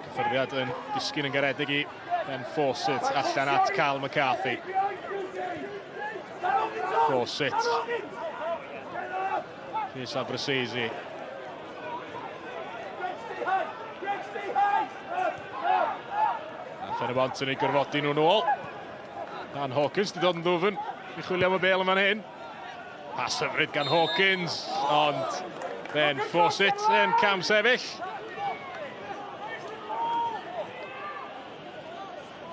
Cyffyrddiad yn disgyn yn garedig i Ben Fawcett allan at Cal McCarthy. Fawcett. Rhys Abbruzzese. A Phen-y-bont yn ei gorfodi nhw nôl. Dan Hawkins wedi dod yn ddwfn i chwilio am y bêl yn fan hyn. Pas hyfryd gan Hawkins, ond Ben Fawcett yn cam sefyll.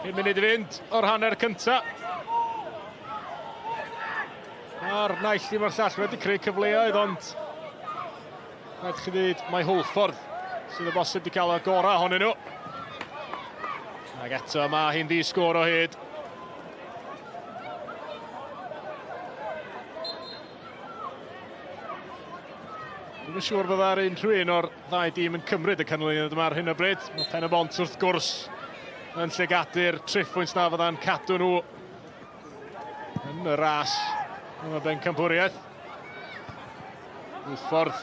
5 munud i fynd o'r hanner cynta. A'r naill dim o'r llall wedi creu cyfleoedd, ond rhaid chi ddweud, mae Hwlffordd sydd o bosib wedi cael y gorau ohonyn nhw. Ac eto mae hi'n ddi-sgôr o hyd. Dwi'm yn siŵr fydda'r unrhyw un o'r ddau dîm yn cymryd y canlyniad yma ar hyn o bryd. Mae Pen-y-bont wrth gwrs yn llygadu'r triphwynt na fydda'n cadw nhw yn y ras yn y bencampwriaeth. Hwlffordd.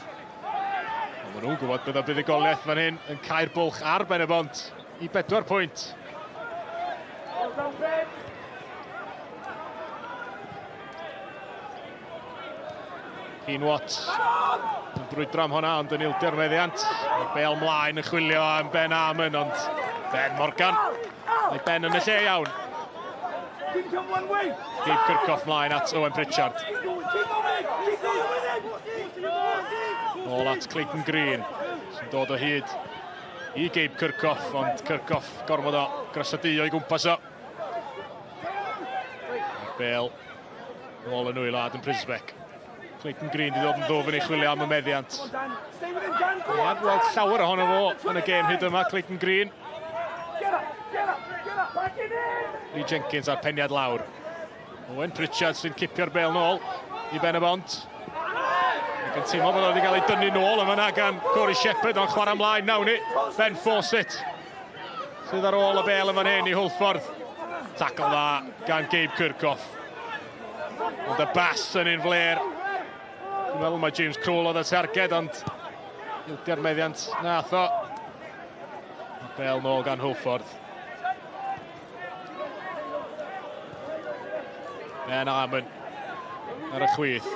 Ond maen nhw'n gwybod bydd y buddugoliaeth fan hyn yn cau'r bwlch ar Ben-y-bont i 4 pwynt. Keane Watts yn brwydro am hwnna, ond yn ildio'r meddiant. Mae Bale mlaen yn chwilio am Ben Armon, ond Ben Morgan. Mae Ben yn y lle iawn. Gabe Kirchhoff mlaen at Owen Pritchard. Nôl at Clayton Green, sy'n dod o hyd i Gabe Kirchhoff, ond Kirchhoff gorfod o grasadu o'i gwmpas o. Bale nôl yn nwylo Adam Prisbeck. Clayton Green wedi dod yn ddwfn i chwilio am y meddiant. Ni heb weld llawer ohono fo yn y gêm hyd yma, Clayton Green. Lee Jenkins a'r peniad lawr. Owen Pritchard sy'n cipio'r bêl nôl i Ben y Bont. Ac yn teimlo bod o wedi cael ei dynnu nôl yma gan Corey Shepherd, ond chwarae ymlaen nawn ni. Ben Fawcett sydd ar ôl y bêl yn fan hyn i Hwlffordd. Tackle dda gan Gabe Kirchhoff. Ond y bas yn un fler. Dwi'n meddwl mae James Crowell oedd y targed, ond ildio'r meddiant nath o. Bêl nôl gan Hwlffordd. Ben Armon ar y chwith.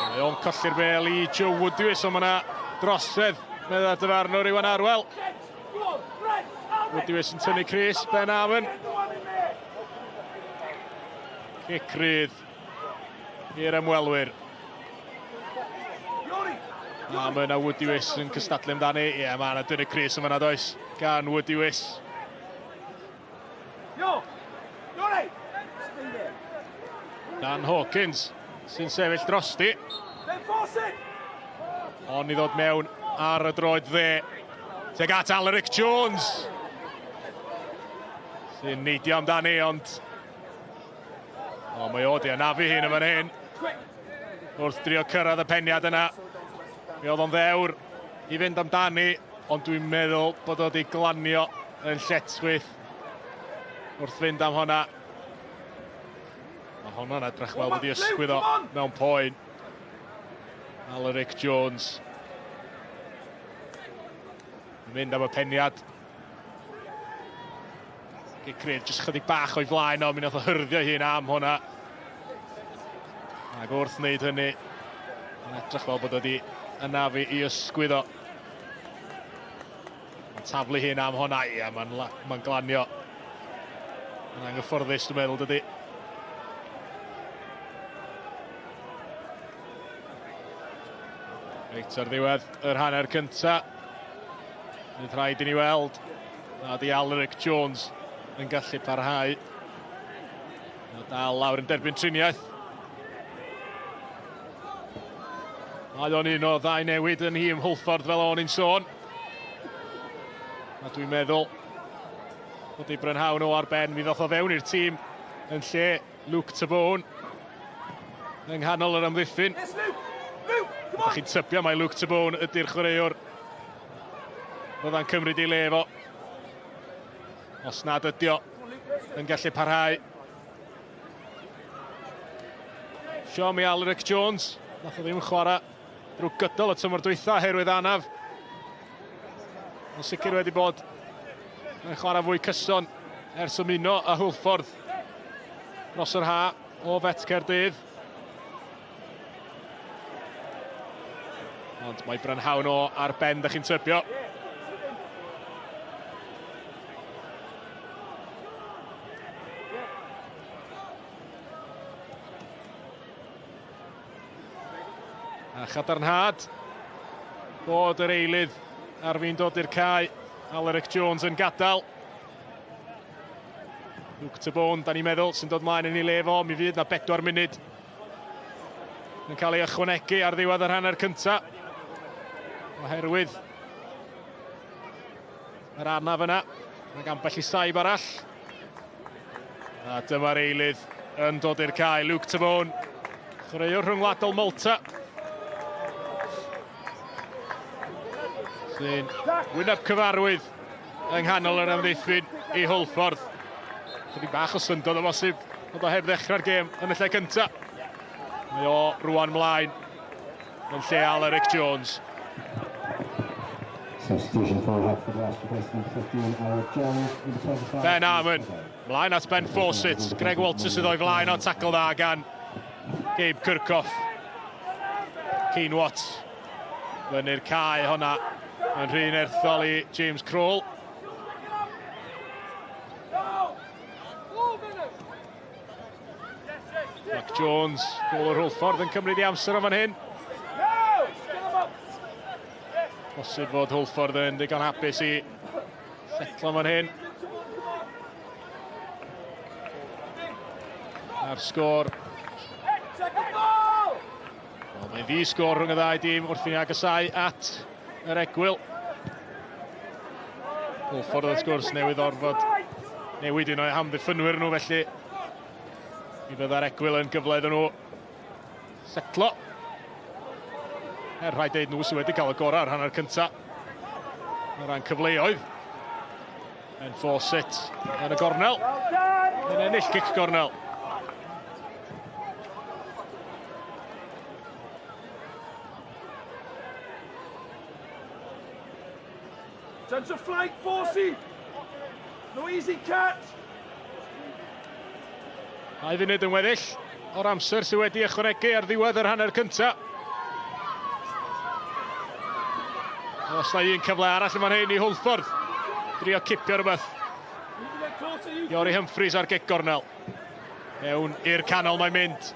Mae o'n colli'r bêl i Joe Woodwiss, ond mae yna drosedd, meddai dyfarnwr Iwan Arwel. Woodwiss yn tynnu Chris, Ben Armon. Cic rydd i'r ymwelwyr. Armon a Woodwiss yn cystadlu amdani. Ie, mae yna dynnu Chris yma does, gan Woodwiss. Dan Hawkins sy'n sefyll drosti. Ond i ddod mewn ar y droed dde. Tuag at Alaric Jones. Sy'n neidio amdani, ond... O, mae o di anafu hyn yn fan hyn. Wrth drio cyrraedd y peniad yna. Mi oedd o'n ddewr i fynd amdani, ond dwi'n meddwl bod o di glanio yn lletchwith wrth fynd am honna. Mae honno'n edrych fel wedi ysgwyddo mewn poen. Alaric Jones. Yn mynd am y peniad. Gic rydd jyst chydig bach o'i flaen o, mi nath o hyrddio hun am hwnna. Ac wrth wneud hynny, yn edrych fel bod wedi anafu i ysgwyddo. Mae'n taflu hun am hwnna, ia, mae'n ma glanio. Mae'n anghyfforddus, dwi'n meddwl, dydy. Reit, ar ddiwedd yr hanner cynta. Bydd rhaid i ni weld na di Alaric Jones yn gallu parhau. Mae dal lawr yn derbyn triniaeth. Mae o'n un o ddau newid yn nhîm Hwlffordd fel o'n i'n sôn. A dwi'n meddwl bod ei brynhawn o ar ben, mi ddoth o fewn i'r tîm yn lle Luke Tabone yng nghanol yr amddiffyn. Ydych chi'n tybio mai Luke Tabone ydy'r chwaraewr fydda'n cymryd ei le fo. Os nad ydi o yn gallu parhau. Siom i Alaric Jones, nath o ddim chwarae drwy gydol y tymor dwytha oherwydd anaf. Ond sicr wedi bod yn chwarae fwy cyson ers ymuno â Hwlffordd dros yr ha o Fet Caerdydd. Ond mae brynhawn o ar ben, da chi'n tybio. A chadarnhad bod yr eilydd ar fin dod i'r cae. Alaric Jones yn gadael. Luke Tabone, da ni'n meddwl, sy'n dod mlaen yn ei le fo. Mi fydd na 4 munud yn cael ei ychwanegu ar ddiwedd yr hanner cynta. Oherwydd yr anaf yna. Mae ambell i saib arall. A dyma'r eilydd yn dod i'r cae. Luke Tabone, chwaraewr rhyngwladol Malta. Sy'n wyneb cyfarwydd yng nghanol yr amddiffyn i Hwlffordd. Chydig bach o syndod o bosib, ond o heb ddechrau'r gêm yn y lle cyntaf. Mae o rwan mlaen yn lle Alaric Jones. Substitution for Haverfordwest, replacement 15, Alaric Jones, number 25. Ben Armon, mlaen at Ben Fawcett. Greg Walters sydd o'i flaen o tacl dda gan Gabe Kirchhoff. Keen Watts fyny'r cae honna yn rhy nerthol i James Kroll. Jack Jones, gol o'r Hwlffordd yn cymryd i amser o fan hyn. Bosib fod Hwlffordd yn ddigon hapus i setlo fan hyn. A'r sgôr. Wel, mae'n ddi sgôr rhwng y ddau dîm wrth i ni agosau at yr egwyl. Hwlffordd wrth gwrs newydd orfod newid un o'i hamddiffynwyr nhw, felly mi fydda'r egwyl yn gyfle iddyn nhw setlo. Er rhaid deud nhw sydd wedi cael y gorau ar hanner cyntaf o ran cyfleoedd. Ben Fawcett yn y gornel. Yn ennill cic gornel. Chance of flight, Forsey. No easy catch. 2 funud yn weddill o'r amser sydd wedi ychwanegu ar ddiwedd yr hanner cyntaf. Os na un cyfle arall yn fan hyn i Hwlffordd. Drio cipio rhywbeth. Iori Humphreys ar gic gornel. Mewn i'r canol mae'n mynd.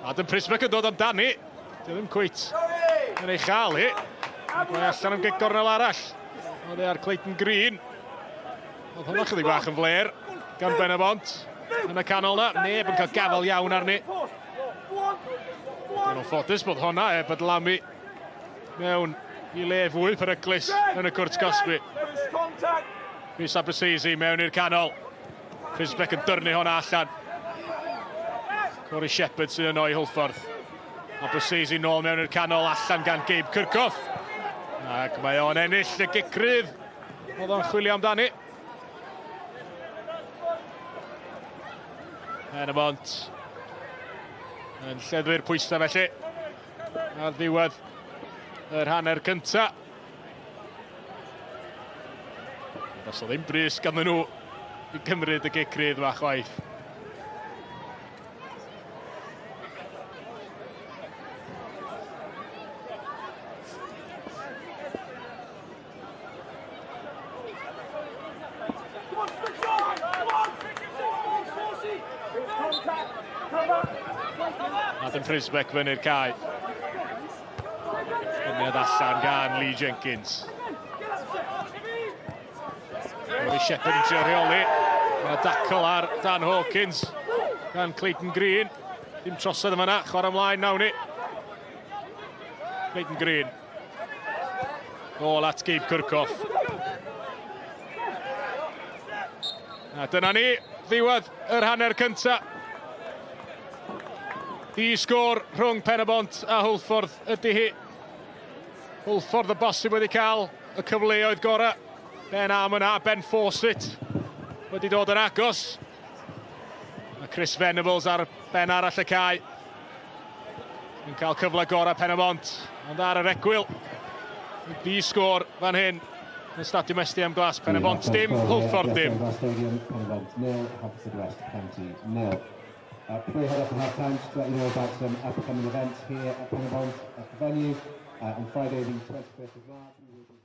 Adam Prisbeck yn dod amdani. Dio ddim cweit yn ei chael hi. Mae allan am gic gornel arall. Oedd e ar Clayton Green. Oedd hwnna chydig bach yn fler gan Ben y Bont. Yn y canol na, neb yn cael gafel iawn arni. Yn ffodus bod honna e badlamu mewn i le fwy peryglus yn y cwrt cosbi. Rhys Aberseisi mewn i'r canol. Prisbeck yn dyrnu honna allan. Corey Shepherd sydd yno i Hwlffordd. Aberseisi nôl mewn i'r canol allan gan Gabe Kirchhoff. Ac mae o'n ennill y gic rydd. Oedd o'n chwilio amdani. Pen y Bont yn lleddfu'r pwysau felly ar ddiwedd yr hanner cynta. Does o ddim brys ganddyn nhw i gymryd y gic rydd yma chwaith. Adam Prisbeck fyny'r cae. Syniad allan gan Lee Jenkins. Rory Shepherd yn trio rheoli. Mae yna dacl ar Dan Hawkins gan Clayton Green. Dim trosedd yma na, chwarae ymlaen nawn ni. Clayton Green. Nôl at Gabe Kirchhoff. A dyna ni, ddiwedd yr hanner cynta. Di sgôr rhwng Pen y Bont a Hwlffordd ydy hi. Hwlffordd y bosib wedi cael y cyfleoedd gorau. Ben Armon a Ben Fawcett wedi dod yn agos. A Chris Venables ar ben arall y cae. Yn cael cyfle gorau Pen y Bont, ond ar yr egwyl. Di sgôr fan hyn yn Stadiwm SDM Glas. Pen y Bont dim, Hwlffordd dim. Stadium, Pen y Bont 0, Haverfordwest County 0. Before we head off at half time, just to let you know about some upcoming events here at Pen y Bont at the venue. On Friday the 21st of March, we will be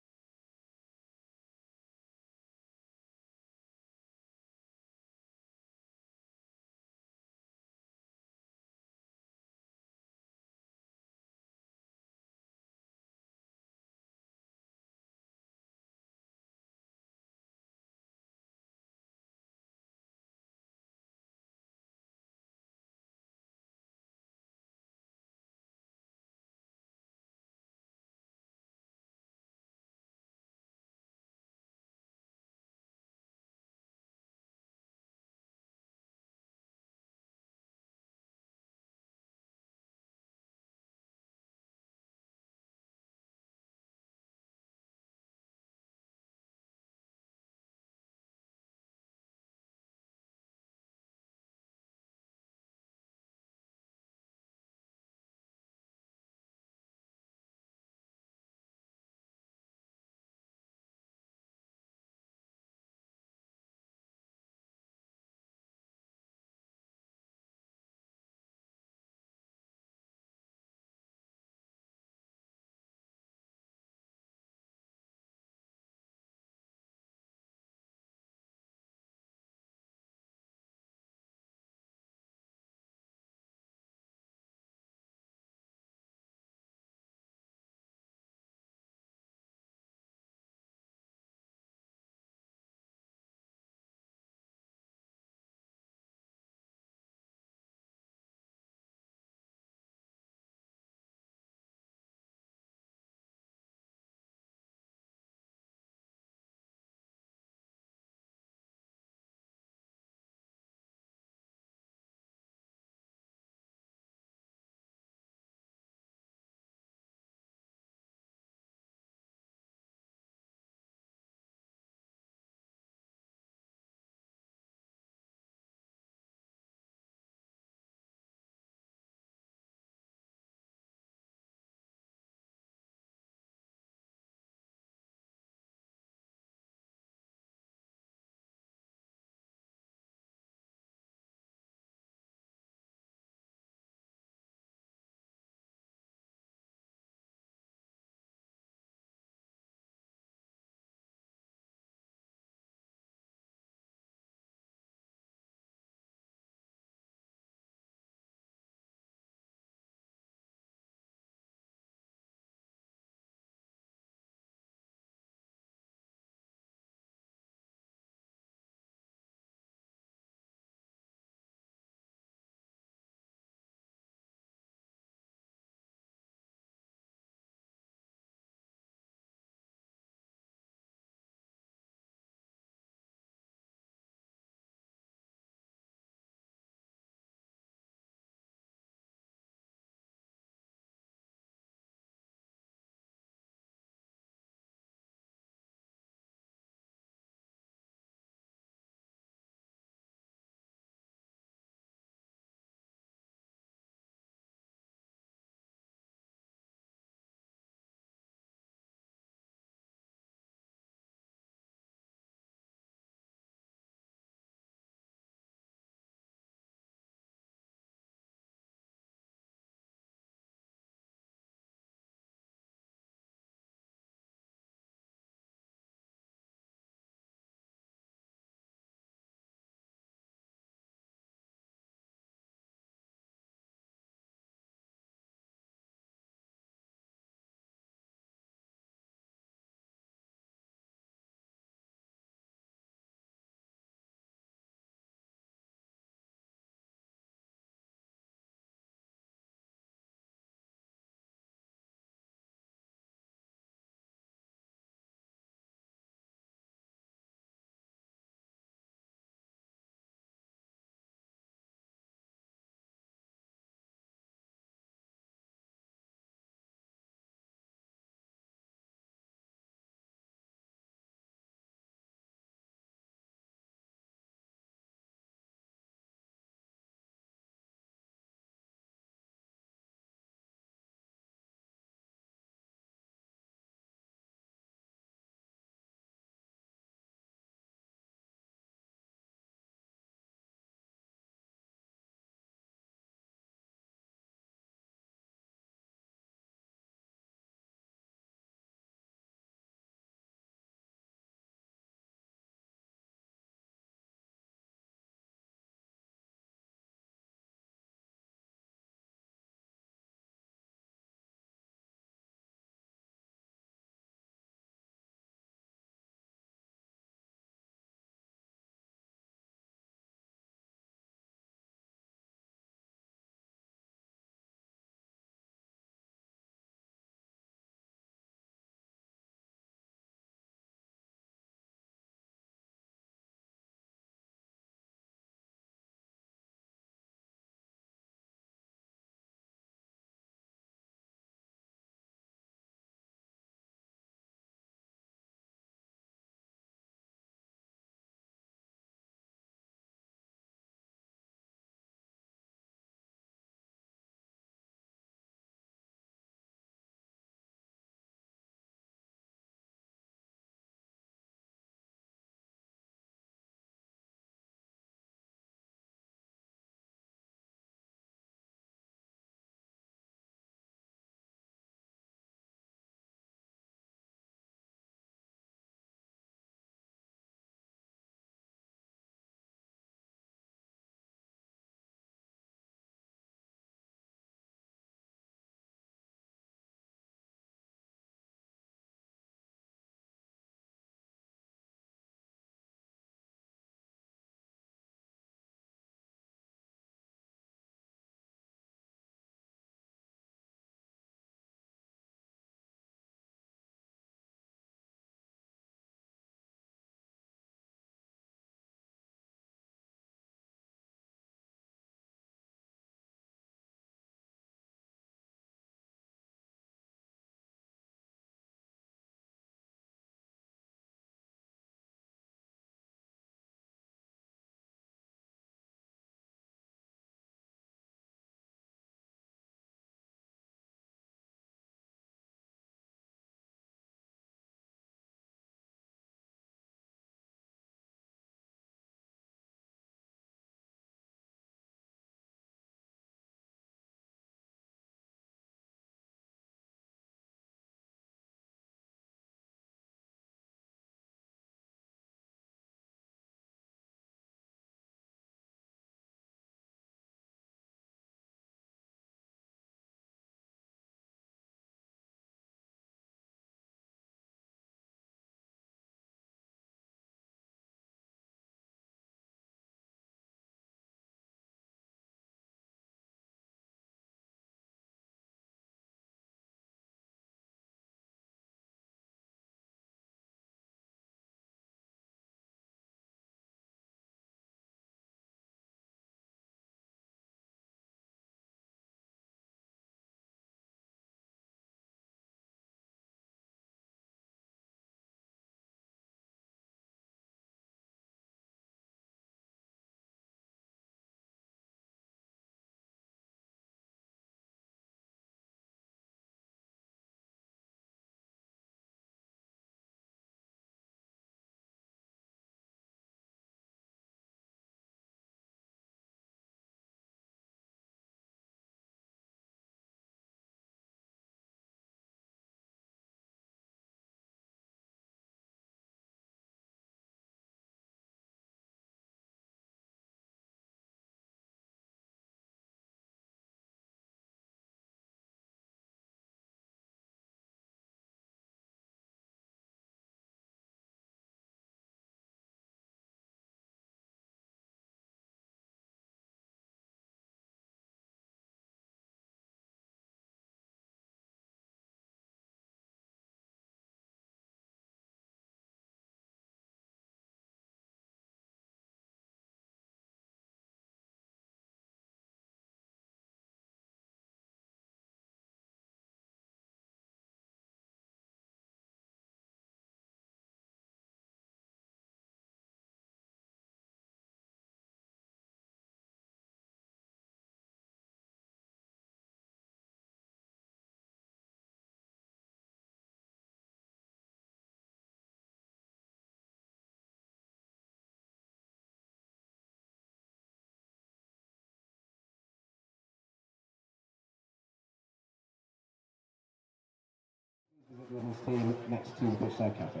Opposite the women's team next to the Pitchside Cafe.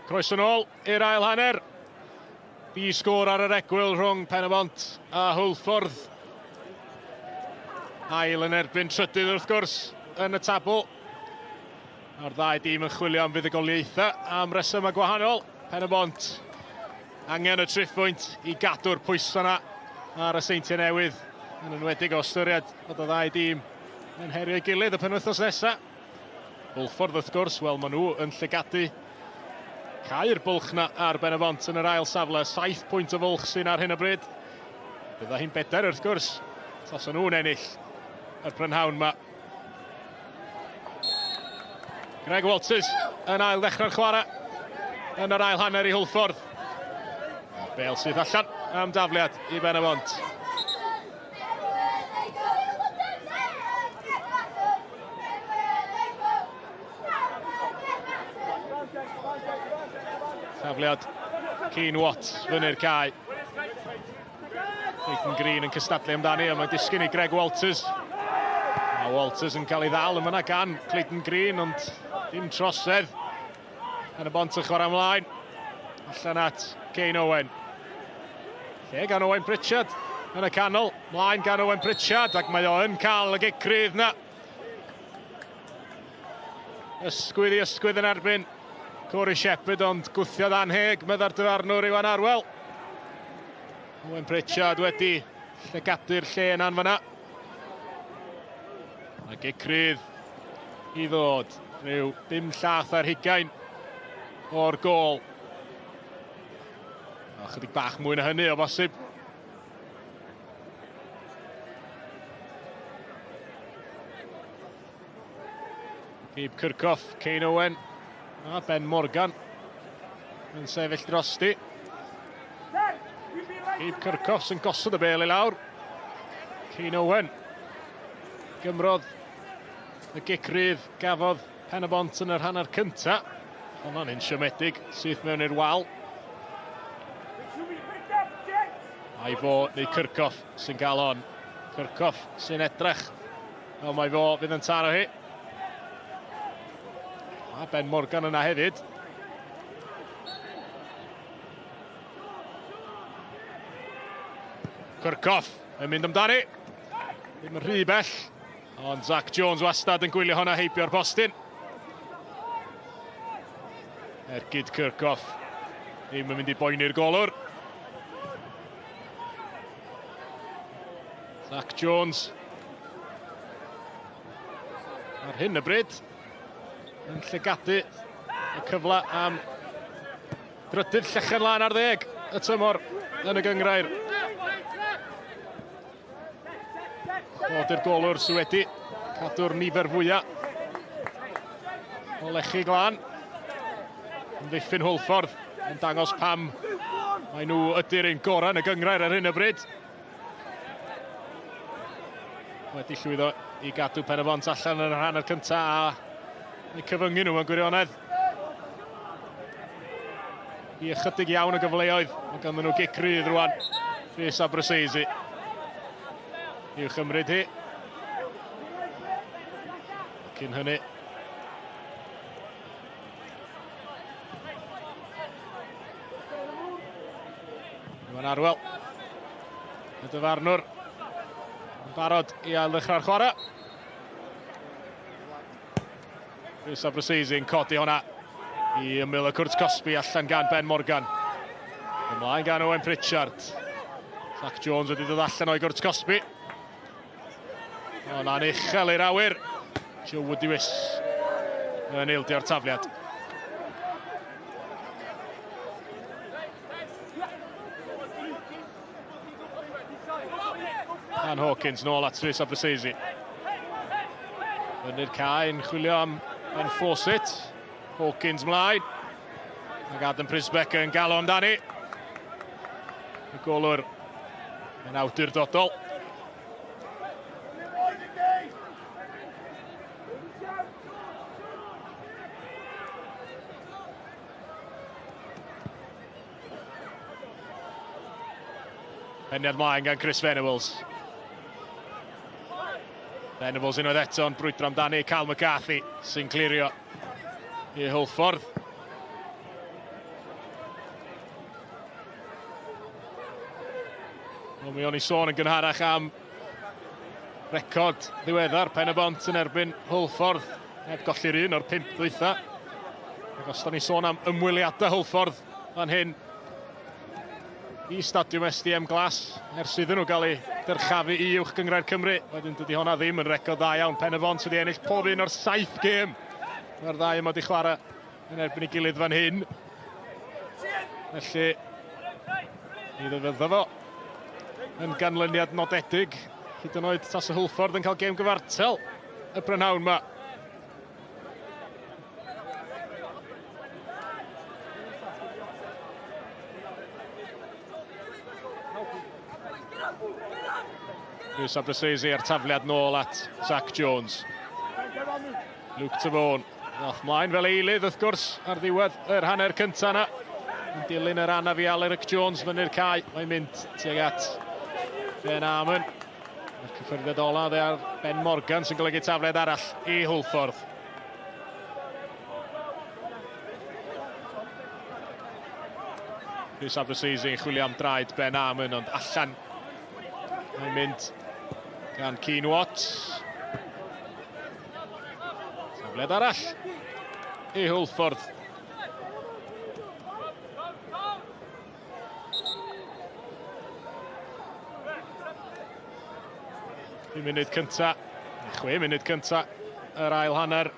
Croeso nôl i'r ail hanner. Di sgôr ar yr egwyl rhwng Pen-y-bont a Hwlffordd. Ail yn erbyn trydydd wrth gwrs yn y tabl. A'r ddau dîm yn chwilio am fuddugoliaethau am resymau gwahanol. Pen-y-bont angen y triphwynt i gadw'r pwysau yna ar y Seintiau Newydd, yn enwedig o ystyried bod y ddau dîm yn herio'i gilydd y penwythnos nesaf. Hwlffordd wrth gwrs, wel maen nhw yn llygadu cau'r bwlch na ar Ben-y-bont yn yr ail safle. 7 pwynt o fwlch sy'n ar hyn o bryd. Bydda hi'n bedair wrth gwrs, tasen nhw'n ennill y prynhawn ma. Greg Walters yn ail ddechrau'r chwarae yn yr ail hanner i Hwlffordd. Bale sydd allan am dafliad i Ben-y-bont. Tafliad Keane Watt fyny'r cae. Clayton Green yn cystadlu amdani, ond mae'n disgyn i Greg Walters. Mae Walters yn cael ei ddal yma gan Clayton Green, ond dim trosedd. Yn y bont yn chwarae ymlaen. Allan at Kane Owen. Lle gan Owen Pritchard yn y canol. Mlaen gan Owen Pritchard, ac mae o yn cael y gic rydd na. Ysgwydd i ysgwydd yn erbyn Corey Shepherd, ond gwthiodd anheg, meddai'r dyfarnwr Iwan Arwel. Owen Pritchard wedi llygadu'r lle yna'n fyna. A gic rydd i ddod, rhyw 5 llath ar hugain o'r gôl. A chydig bach mwy na hynny o bosib. Gabe Kirchhoff, Kane Owen a Ben Morgan yn sefyll drosti. Gabe Kirchhoff sy'n gosod y bêl i lawr. Kane Owen gymrodd y gic rydd gafodd Pen-y-bont yn yr hanner cynta. Honno'n un siomedig syth mewn i'r wal. Ai fo neu Kirchhoff sy'n cael hon. Kirchhoff sy'n edrych. Fel mae fo fydd yn taro hi. A Ben Morgan yna hefyd. Kirchhoff yn mynd amdani. Ddim yn rhy bell. Ond Zach Jones wastad yn gwylio hwnna heibio'r postyn. Ergyd Kirchhoff ddim yn mynd i boeni'r golwr. Zach Jones ar hyn y bryd yn llygadu y cyfle am drydydd llechen lan ar ddeg y tymor yn y gynghrair. Bod i'r golwr sydd wedi cadw'r nifer fwyaf o lechi glân. Amddiffyn Hwlffordd yn dangos pam mae nhw ydy'r un gorau yn y gynghrair ar hyn o bryd. Wedi llwyddo i gadw Pen-y-bont allan yn yr hanner cyntaf a eu cyfyngu nhw mewn gwirionedd. I ychydig iawn o gyfleoedd, mae ganddyn nhw gic rydd rwan. Rhys Abbruzzese i'w chymryd hi. Cyn hynny, Iwan Arwel, y dyfarnwr, yn barod i ail-ddechrau'r chwarae. Rhys Abbruzzese yn codi hwnna i ymyl y cwrt cosbi allan gan Ben Morgan. Ymlaen gan Owen Pritchard. Zach Jones wedi dod allan o'i gwrt cosbi. Hwnna'n uchel i'r awyr. Joe Woodiwiss yn ildio'r tafliad. Dan Hawkins nôl at Rhys Abbruzzese. Fyny'r cae yn chwilio am Ben Fawcett. Hawkins mlaen. Ac Adam Prisbeck yn galw amdani. Y golwr yn awdurdodol. Peniad mlaen gan Chris Venables. Venables unwaith eto yn brwydro amdani. Cal McCarthy sy'n clirio i Hwlffordd. Wel, mi o'n i sôn yn gynharach am record ddiweddar Pen-y-bont yn erbyn Hwlffordd. Heb golli'r un o'r 5 ddwytha. Ac os da ni sôn am ymweliadau Hwlffordd fan hyn i Stadiwm SDM Glass, ers iddyn nhw gael eu dyrchafu i Uwch Gynghrair Cymru, wedyn dydy honna ddim yn record dda iawn. Pen-y-bont wedi ennill pob un o'r 7 gêm. Mae'r ddau yma wedi chwarae yn erbyn ei gilydd fan hyn. Felly, mi ddefnyddio fo yn ganlyniad nodedig. Hyd yn oed tas y Hwlffordd yn cael gêm gyfartal y prynhawn yma. Lewis Abbruzzese a'r tafliad nôl at Zach Jones. Luke Tabone ddath mlaen fel eilydd wrth gwrs ar ddiwedd yr hanner cyntaf yna. Yn dilyn yr anaf i Alaric Jones fyny'r cae. Mae'n mynd tuag at Ben Armon. Mae'r cyffyrddiad ola dde ar Ben Morgan sy'n golygu tafliad arall i Hwlffordd. Lewis Abbruzzese yn chwilio am draed Ben Armon, ond allan mae'n mynd gan Keane Watts. Tafliad arall i Hwlffordd. Pum munud cynta, 6 munud cynta yr ail hanner.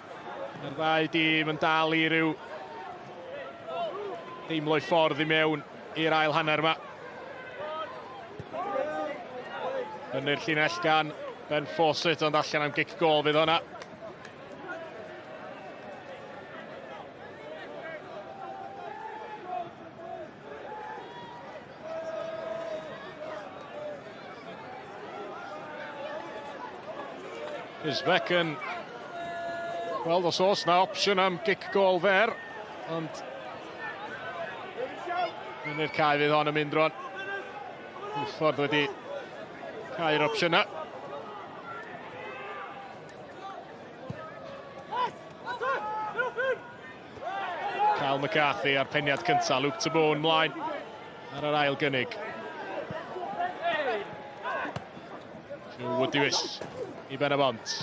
Mae'r ddau dîm yn dal i ryw deimlo'i ffordd i mewn i'r ail hanner yma. Fyny'r llinell gan Ben Fawcett, ond allan am gic gôl fydd hwnna. Isbeck yn gweld os oes na opsiwn am gic gôl fer, ond fyny'r cae fydd hon yn mynd rwan. Hwlffordd wedi cau'r opsiynau. Kyle McCarthy a'r peniad cyntaf, Luke Tabone mlaen ar yr ail gynnig. Joe Woodiwiss i Ben-y-bont.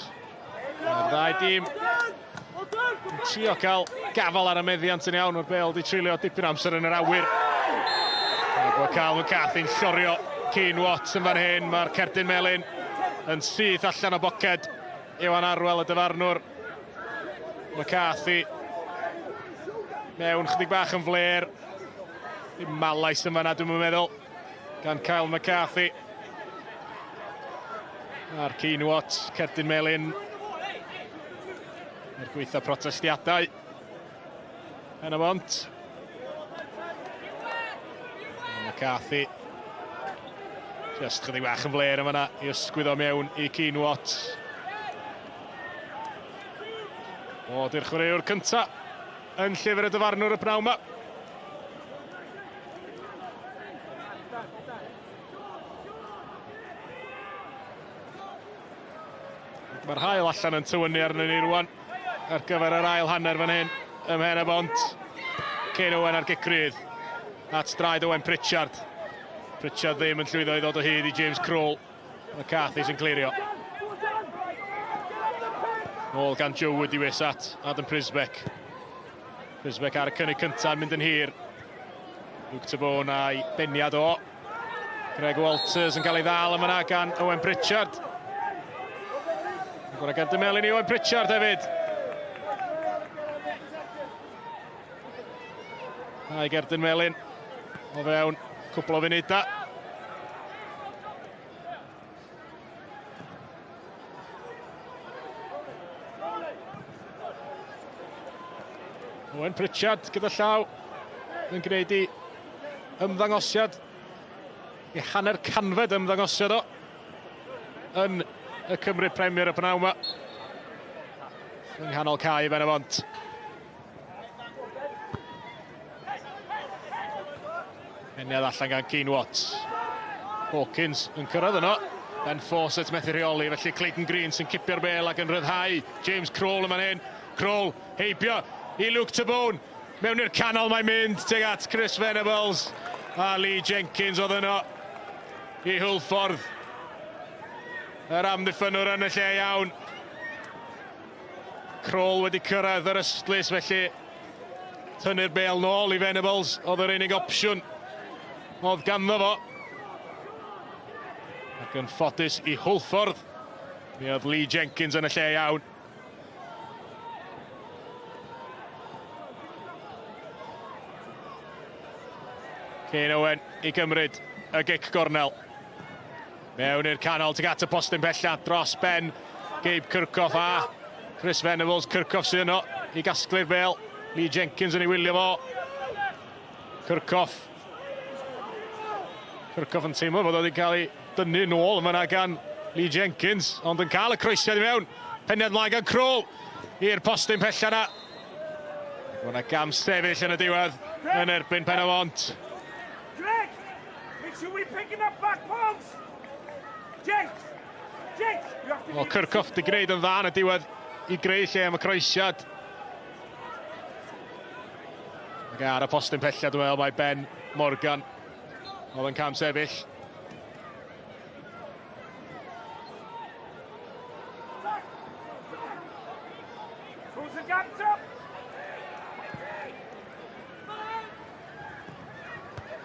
Mae'r ddau dîm yn trio cael gafel ar y meddiant yn iawn, mae'r bêl wedi treulio dipyn amser yn yr awyr. Ac mae Kyle McCarthy'n llorio Keane Watts yn fan hyn, mae'r cerdyn melyn yn syth allan o boced Iwan Arwel y dyfarnwr. McCarthy mewn chydig bach yn fler. Dim malais yn fanna, dwi'n meddwl, gan Kyle McCarthy. A'r Keane Watts, cerdyn melyn. Er gweitha protestiadau. Pen-y-bont. McCarthy. Just chydig bach yn fler yn fanna i ysgwyddo mewn i Keane Watts. O, di'r chwaraewr cynta yn llyfr y dyfarnwr y pnawn yma. Mae'r haul allan yn tywynnu arnyn ni rwan ar gyfer yr ail hanner fan hyn ym Mhen-y-bont. Kane Owen ar gic rydd at draed Owen Pritchard. Pritchard ddim yn llwyddo i ddod o hyd i James Kroll. McCarthy sy'n clirio. Nôl gan Joe Woodiwiss at Adam Prisbeck. Prisbeck ar y cynnig cyntaf yn mynd yn hir. Luke Tabone a'i beniad o. Greg Walters yn cael ei ddal yma gan Owen Pritchard. Gwna gerdyn melyn i Owen Pritchard hefyd. A'i gerdyn melyn o fewn cwpl o funudau. Owen Pritchard gyda llaw yn gwneud i ymddangosiad, i hanner canfed ymddangosiad o yn y Cymru Premier y pnawn yma. Yng nghanol cae Ben-y-bont. Peniad allan gan Keane Watts. Hawkins yn cyrraedd yno. Ben Fawcett methu rheoli, felly Clayton Green sy'n cipio'r bêl ac yn rhyddhau James Kroll yma'n hyn. Kroll heibio i Luke Tabone. Mewn i'r canol mae'n mynd tuag at Chris Venables a Lee Jenkins oedd yno i Hwlffordd. Yr amddiffynnwr yn y lle iawn. Kroll wedi cyrraedd yr ystlys, felly tynnu'r bêl nôl i Venables oedd yr unig opsiwn oedd ganddo fo. Ac yn ffodus i Hwlffordd, mi oedd Lee Jenkins yn y lle iawn. Kane Owen i gymryd y gic gornel. Mewn i'r canol tuag at y postyn pella dros ben Gabe Kirchhoff a Chris Venables. Kirchhoff sydd yno i gasglu'r bêl. Lee Jenkins yn ei wylio fo. Kirchhoff. Kirchhoff yn teimlo fod o wedi cael ei dynnu nôl yma gan Lee Jenkins, ond yn cael y croesiad i mewn. Peniad mlaen gan Kroll i'r postyn pella yna. Mae yna gam sefyll yn y diwedd yn erbyn Pen-y-bont. Greg, make sure we're picking up back posts. Jenks, Jenks, you have to Wel, Kirchhoff di gwneud yn dda yn y diwedd i greu lle am y croesiad. Ac ar y postyn pella, dwi'n meddwl, mae Ben Morgan oedd yn cam sefyll. Close the gaps up.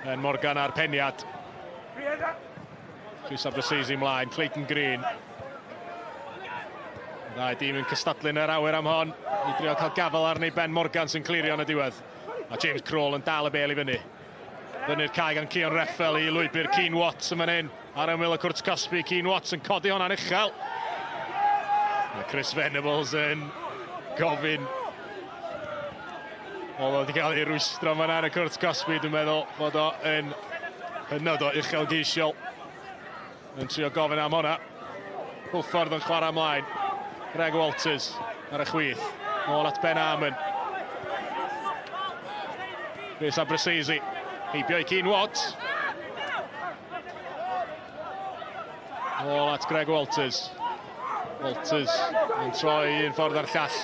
Ben Morgan ar peniad. Free header. Rhys Abrasesi ymlaen, Clayton Green. Ddau dîm yn cystadlu yn yr awyr am hon. I drio cael gafel arni Ben Morgan sy'n clirio yn y diwedd. A James Kroll yn dal y bêl i fyny. Fyny'r cae gan Cian Reffel i lwybr Keen Watts yn fan hyn. Ar ymyl y cwrt cosbi, Keen Watts yn codi hwnna'n uchel. Mae Chris Venables yn gofyn. Oedd o wedi cael ei rwystro fan ar y cwrt cosbi, dwi'n meddwl fod o yn hynod o uchelgeisiol. Yn trio gofyn am hwnna. Hwlffordd yn chwarae ymlaen. Greg Walters ar y chwith. Nôl at Ben Armon. Chris Abrasesi. Heibio i Keen Watts. Nôl at Greg Walters. Walters yn troi un ffordd ar llall.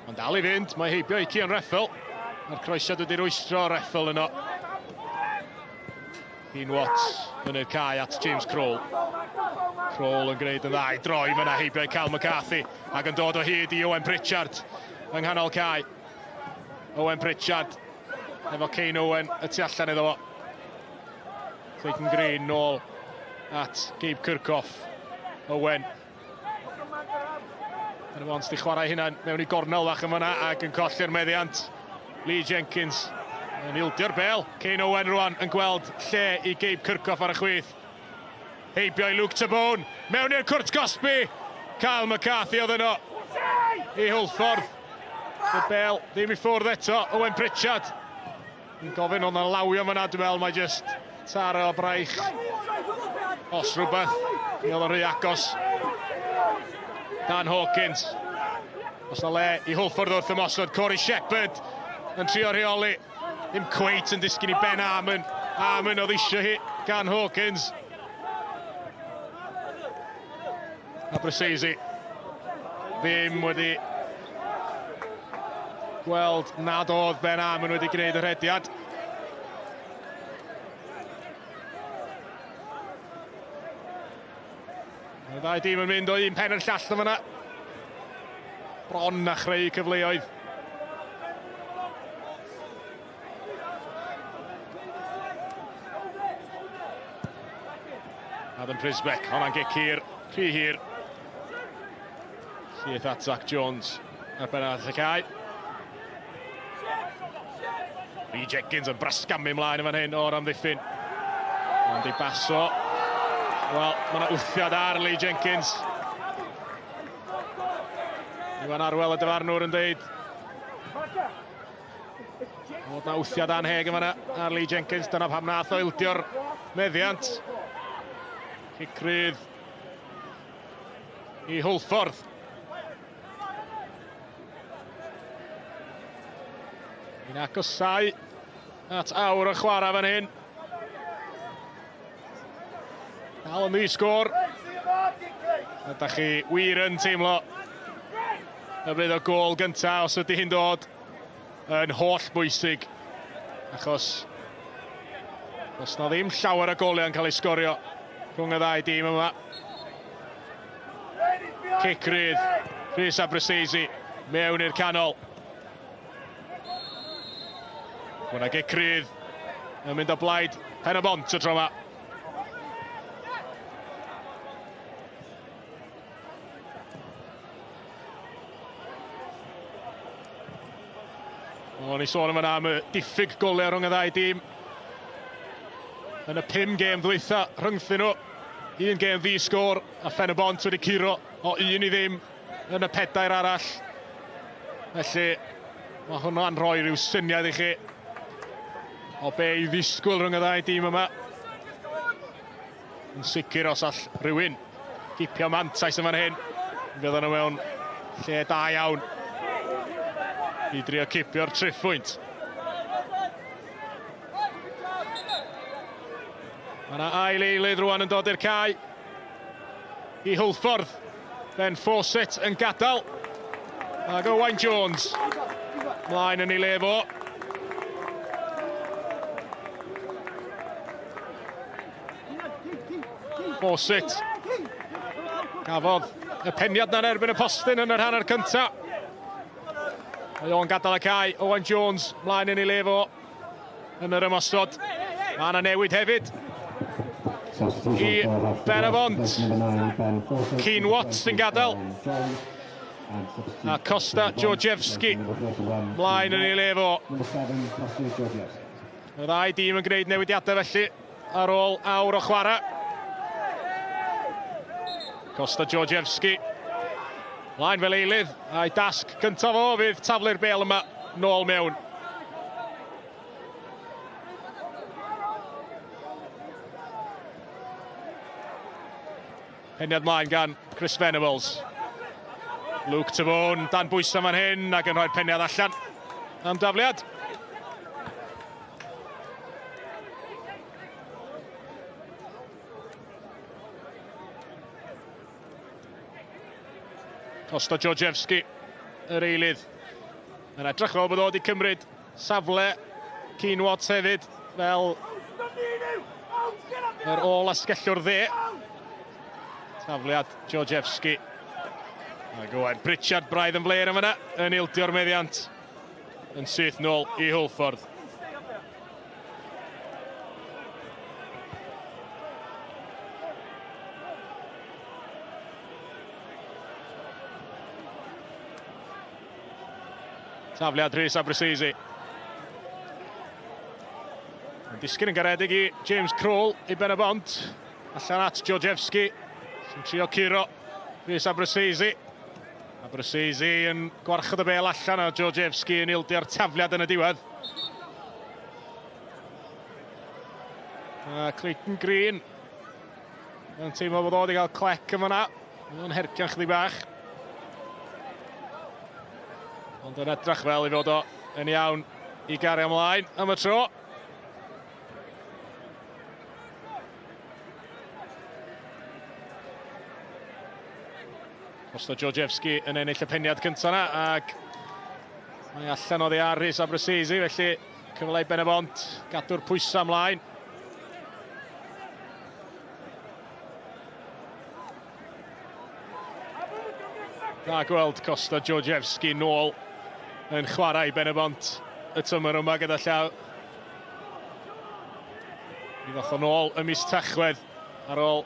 Mae'n dal i fynd, mae heibio i Cian Reffel. Mae'r croesiad wedi rwystro Reffel yno. Keen Watts fyny'r cae at James Kroll. Kroll yn gwneud yn dda i droi fyna heibio i Cal McCarthy ac yn dod o hyd i Owen Pritchard yng nghanol cae. Owen Pritchard efo Kane Owen y tu allan iddo fo. Clayton Green nôl at Gabe Kirchhoff. Owen. Pen-y-bont di chwarae hynna mewn i gornel fach yn fyna ac yn colli'r meddiant. Lee Jenkins yn ildio'r bêl. Kane Owen rwan yn gweld lle i Gabe Kirchhoff ar y chwith. Heibio i Luke Tabone. Mewn i'r cwrt gosbi. Kyle McCarthy oedd yno i Hwlffordd. Y bêl ddim i ffwrdd eto. Owen Pritchard yn gofyn ond yn lawio fyna, dwi'n meddwl mae just taro o braich. Os rhywbeth, mi oedd o'n rhy agos. Dan Hawkins. Os na le i Hwlffordd wrth ymosod. Corey Shepherd yn trio rheoli. Ddim cweit yn disgyn i Ben Armon. Armon oedd eisiau hi gan Hawkins. Abrasesi ddim wedi gweld nad oedd Ben Armon wedi gwneud y rhediad. Mae'r ddau dîm yn mynd o un pen i'r llall yn fyna. Bron a chreu cyfleoedd. Adam Prisbeck, hwnna'n gic hir, rhy hir. Syth at Zach Jones ar ben arall y cae. Lee Jenkins yn brasgamu ymlaen yn fan hyn o'r amddiffyn. Ond ei baso. Wel, mae yna wthiad ar Lee Jenkins. Iwan Arwel y dyfarnwr yn deud bod yna wthiad anheg yn fanna ar Lee Jenkins. Dyna pam nath o ildio'r meddiant. Cic rydd i Hwlffordd. Yn agosau at awr o chwarae fan hyn. Dal yn ddi-sgôr. Ydych chi wir yn teimlo y bydd o gôl gyntaf os ydy hi'n dod yn holl bwysig. Achos os na ddim llawer o goliau yn cael ei sgorio rhwng y ddau dîm yma. Cic rydd, Rhys Abbruzzese mewn i'r canol. Hwna gic rydd yn mynd o blaid Pen-y-bont y tro yma. O'n i sôn am yna am y diffyg goliau rhwng y ddau dîm. Yn y 5 gêm ddwytha rhyngthyn nhw, un gêm ddi-sgôr a Phen-y-bont wedi curo o 1-0 yn y 4 arall. Felly mae hwnna'n rhoi rhyw syniad i chi o be i ddisgwyl rhwng y ddau dîm yma. Yn sicr os all rhywun gipio mantais yn fan hyn, fyddan nhw mewn lle da iawn i drio cipio'r triphwynt. Mae yna ail eilydd rwan yn dod i'r cae i Hwlffordd. Ben Fawcett yn gadael. Ac Owain Jones mlaen yn ei le fo. Fawcett gafodd y peniad na'n erbyn y postyn yn yr hanner cyntaf. Mae o'n gadael y cae. Owain Jones mlaen yn ei le fo yn yr ymosod. Mae yna newid hefyd i Ben-y-bont. Keen Watts sy'n gadael. A Costa Georgievski mlaen yn ei le fo. Y ddau dîm yn gwneud newidiadau felly ar ôl awr o chwarae. Costa Georgievski mlaen fel eilydd, a'i dasg gyntaf o fydd taflu'r bêl yma nôl mewn. Peniad mlaen gan Chris Venables. Luke Tabone dan bwysau fan hyn ac yn rhoi'r peniad allan am dafliad. Costa Georgievski, yr eilydd. Yn edrych fel bod o wedi cymryd safle Keen Watts hefyd fel yr ôl asgellwr dde. Tafliad Georgievski. Ac Owain Pritchard braidd yn fler yn fyna, yn ildio'r meddiant yn syth nôl i Hwlffordd. Tafliad Rhys Abbruzzese. Yn disgyn yn garedig i James Kroll i Ben-y-bont. Allan at Georgievski, sy'n trio curo Rhys Abbruzzese. Abbruzzese yn gwarchod y bêl allan a Georgievski yn ildio'r tafliad yn y diwedd. A Clayton Green yn teimlo bod o wedi cael clec yn fan'na. Mae'n hercian chydig bach. Ond yn edrych fel i fod o yn iawn i gario ymlaen am y tro. Costa Georgievski yn ennill y peniad cyntaf yna ac mae allan oddi ar Rhys Abbruzzese, felly cyfle i Ben-y-bont gadw'r pwysau ymlaen. Da gweld Costa Georgievski nôl yn chwarae i Ben-y-bont y tymor yma gyda llaw. Mi ddoth o nôl ym mis Tachwedd ar ôl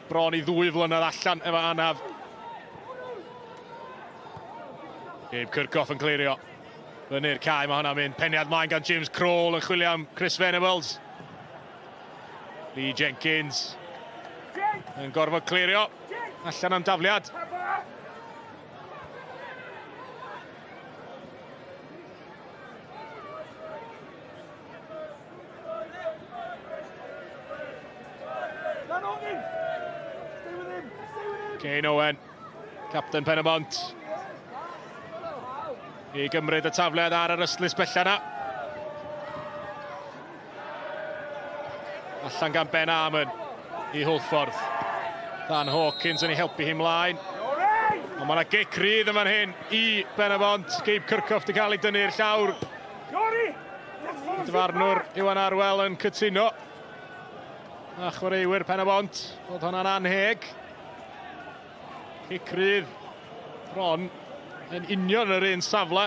bron i 2 flynedd allan efo anaf. Gabe Kirchhoff yn clirio. Fyny'r cae, mae hwnna'n mynd. Peniad mlaen gan James Kroll yn chwilio am Chris Venables. Lee Jenkins yn gorfod clirio. Allan am dafliad. Kane Owen, capten Pen-y-bont, i gymryd y tafliad ar yr ystlys bella yna. Allan gan Ben Armon. i Hwlffordd. Dan Hawkins yn ei helpu hi mlaen. Ond mae yna gic rydd yma'n hyn i Ben-y-bont. Gabe Kirchhoff wedi cael ei dynnu i'r llawr. Dyfarnwr Iwan Arwel yn cytuno. A chwaraewyr Pen-y-bont, bod hwnna'n anheg. Cic rydd bron yn union yr un safle.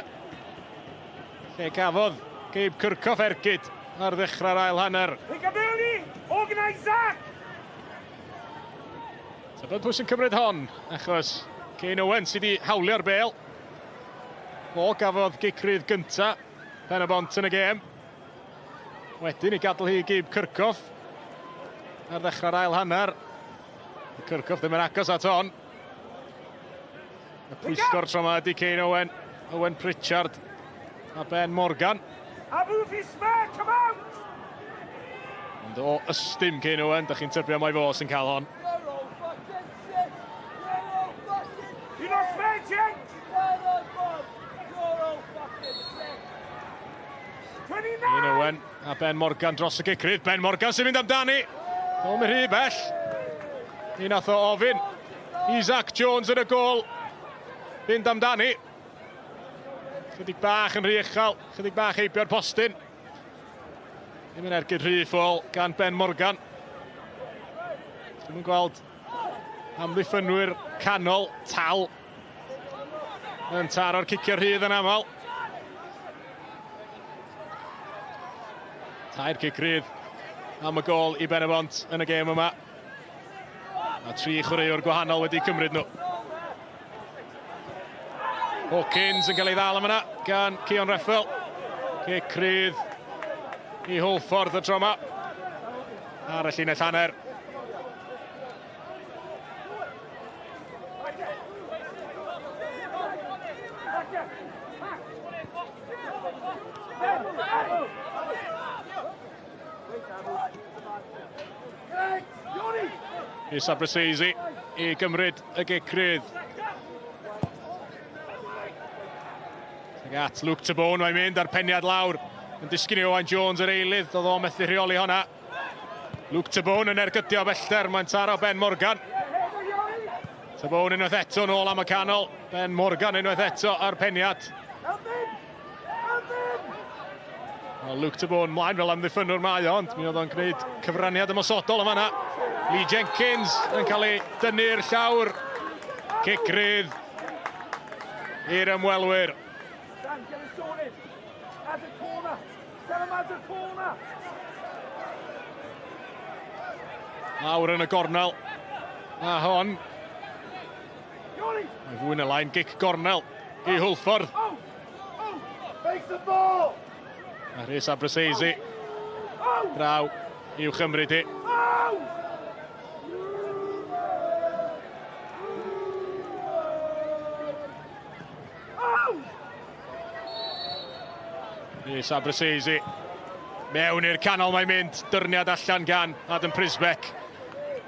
Lle gafodd Gabe Kirchhoff ergyd ar ddechrau'r ail hanner. Pick up early! Organise Zach! Tybed pwy sy'n cymryd hon, achos Kane Owen sydd wedi hawlio'r bêl. O gafodd gic rydd gynta Pen-y-bont yn y gêm. Wedyn i gadael hi i Gabe Kirchhoff ar ddechrau'r ail hanner. Kirchhoff ddim yn agos at hon. Y pwyllgor tro yma ydy Kane Owen, Owen Pritchard a Ben Morgan. Abu, if he's smart, come out! Ond o ystym Kane Owen, da chi'n tybio mai fo sy'n cael hon. You're not smart, Jake! Kane Owen a Ben Morgan dros y gic rydd. Ben Morgan sy'n mynd amdani. Do'm yn rhy bell. Mi nath o ofyn. Isaac Jones yn y gôl. Fynd amdani. Chydig bach yn rhy uchel, chydig bach heibio'r postyn. Ddim yn ergyd rhy ffôl gan Ben Morgan. Dwi'm yn gweld amddiffynwyr canol tal yn taro'r cicio rhydd yn aml. Tair cic rhydd am y gôl i Ben-y-bont yn y gêm yma. A tri chwaraewr gwahanol wedi cymryd nhw. Hawkins yn cael ei ddal am yna gan Cion Reffel. Cic rhydd i Hwlffordd y tro yma. Ar y llinell hanner. Rhys Abrasesi i gymryd y gic rydd. Ag at Luke Tabone mae'n mynd a'r peniad lawr. Yn disgyn i Owain Jones yr eilydd, oedd o'n methu rheoli honna. Luke Tabone yn ergydio bellter, mae'n taro Ben Morgan. Tabone unwaith eto nôl am y canol. Ben Morgan unwaith eto ar peniad. Well, Luke Tabone mlaen fel amddiffynnwr mae o, ond mi oedd o'n gwneud cyfraniad ymosodol yma yna. Lee Jenkins yn cael ei dynnu'r llawr. Cic rydd i'r ymwelwyr. Dan, get it sorted. As a corner. Tell him as a corner. Lawr yn y gornel. A hon. Mae fwy na lain gic gornel i Hwlffordd. Oh! Oh! Face the ball! A Rhys Abrasesi draw i'w chymryd hi. Rhys Abrasesi mewn i'r canol mae'n mynd. Dyrniad allan gan Adam Prisbeck.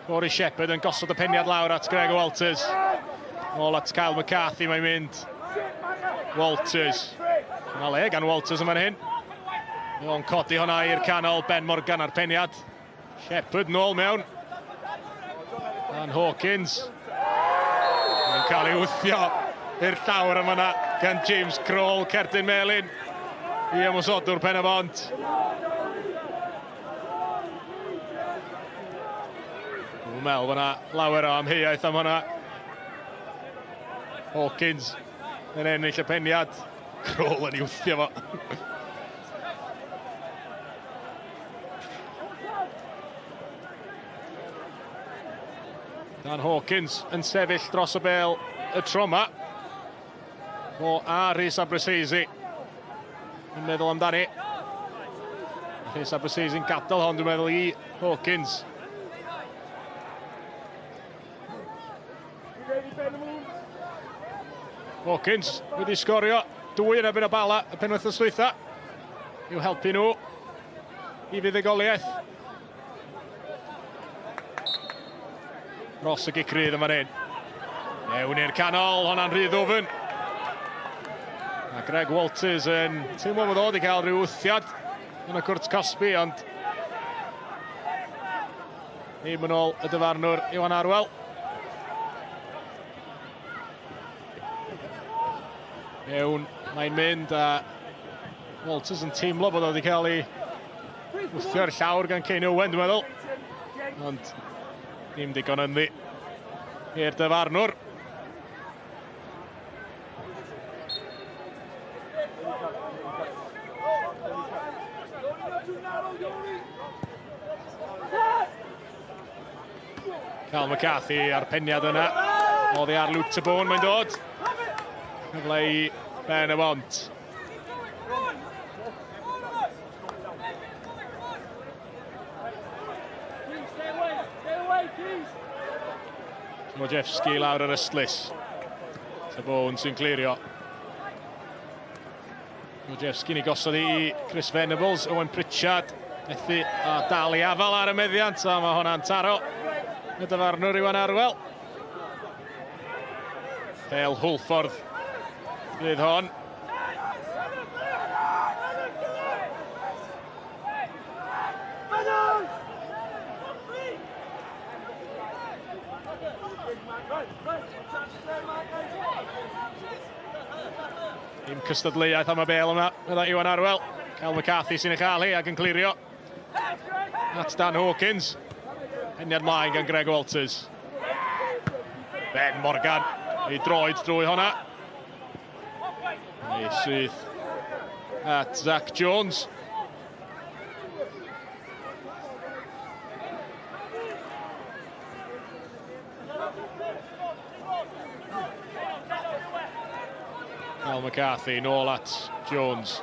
Corey Shepherd yn gosod y peniad lawr at Greg Walters. Nôl at Kyle McCarthy mae'n mynd. Walters. Yna le gan Walters yma'n hyn. Mae o'n codi hwnna i'r canol, Ben Morgan ar peniad. Shepherd nôl mewn. Dan Hawkins. Mae'n cael ei wthio i'r llawr yma yna gan James Kroll, cerdyn melyn i ymosodwr Pen-y-bont. Dwi'n meddwl bod yna lawer o amheuaeth am hwnna. Hawkins yn ennill y peniad. Kroll yn ei wthio fo. Dan Hawkins yn sefyll dros y bêl y tro yma. Fo a Rhys Abrasesi yn meddwl amdani. Rhys Abrasesi'n gadael hon, dwi'n meddwl, i Hawkins. Hawkins wedi sgorio dwy yn erbyn y Bala y penwythnos dwytha i'w helpu nhw i fuddugoliaeth. Dros y gic rydd yma'n hyn. Mewn i'r canol, honna'n rhy ddwfn. A Greg Walters yn teimlo bod o wedi cael rhyw wthiad yn y cwrt cosbi, ond Ddim yn ôl y dyfarnwr Iwan Arwel. Mewn mae'n mynd a Walters yn teimlo bod o wedi cael ei wthio i'r llawr gan Kane Owen, dwi'n meddwl. Ond dim digon ynddi i'r dyfarnwr. Cal McCarthy a'r peniad yna. Oddi ar Luke Tabone mae'n dod. Cyfle i Ben y Bont. Mojewski lawr yr ystlys. Tabone sy'n clirio. Mojewski'n ei gosod i Chris Venables, Owen Pritchard methu a dal i afal ar y meddiant, a mae hwnna'n taro y dyfarnwr Iwan Arwel. Bel Hwlffordd fydd hon. Dim cystadleuaeth am y bel yma, meddai Iwan Arwel. Cal McCarthy sy'n ei chael hi ac yn clirio at Dan Hawkins. Peniad mlaen gan Greg Walters. Ben Morgan ei droed drwy honna. Ei syth at Zach Jones. Cal McCarthy nôl at Jones.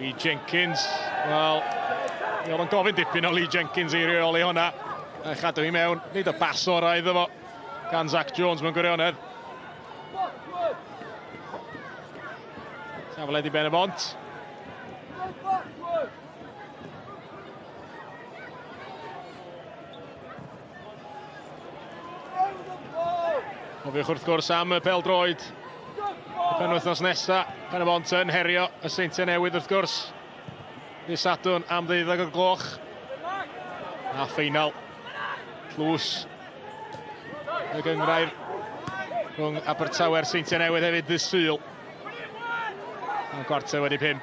Lee Jenkins, wel, mi oedd o'n gofyn dipyn o Lee Jenkins i reoli hwnna. A chadw hi mewn, nid y bas orau iddo fo gan Zach Jones mewn gwirionedd. Safle di Ben y Bont. Cofiwch wrth gwrs am y pêl-droed y penwythnos nesa, Pen y Bont yn herio y Seintiau Newydd wrth gwrs. Dydd Sadwrn am 12 o'r gloch. A ffeinal tlws y gynghrair rhwng Abertawe a'r Seintiau Newydd hefyd ddydd Sul. Am 5:15.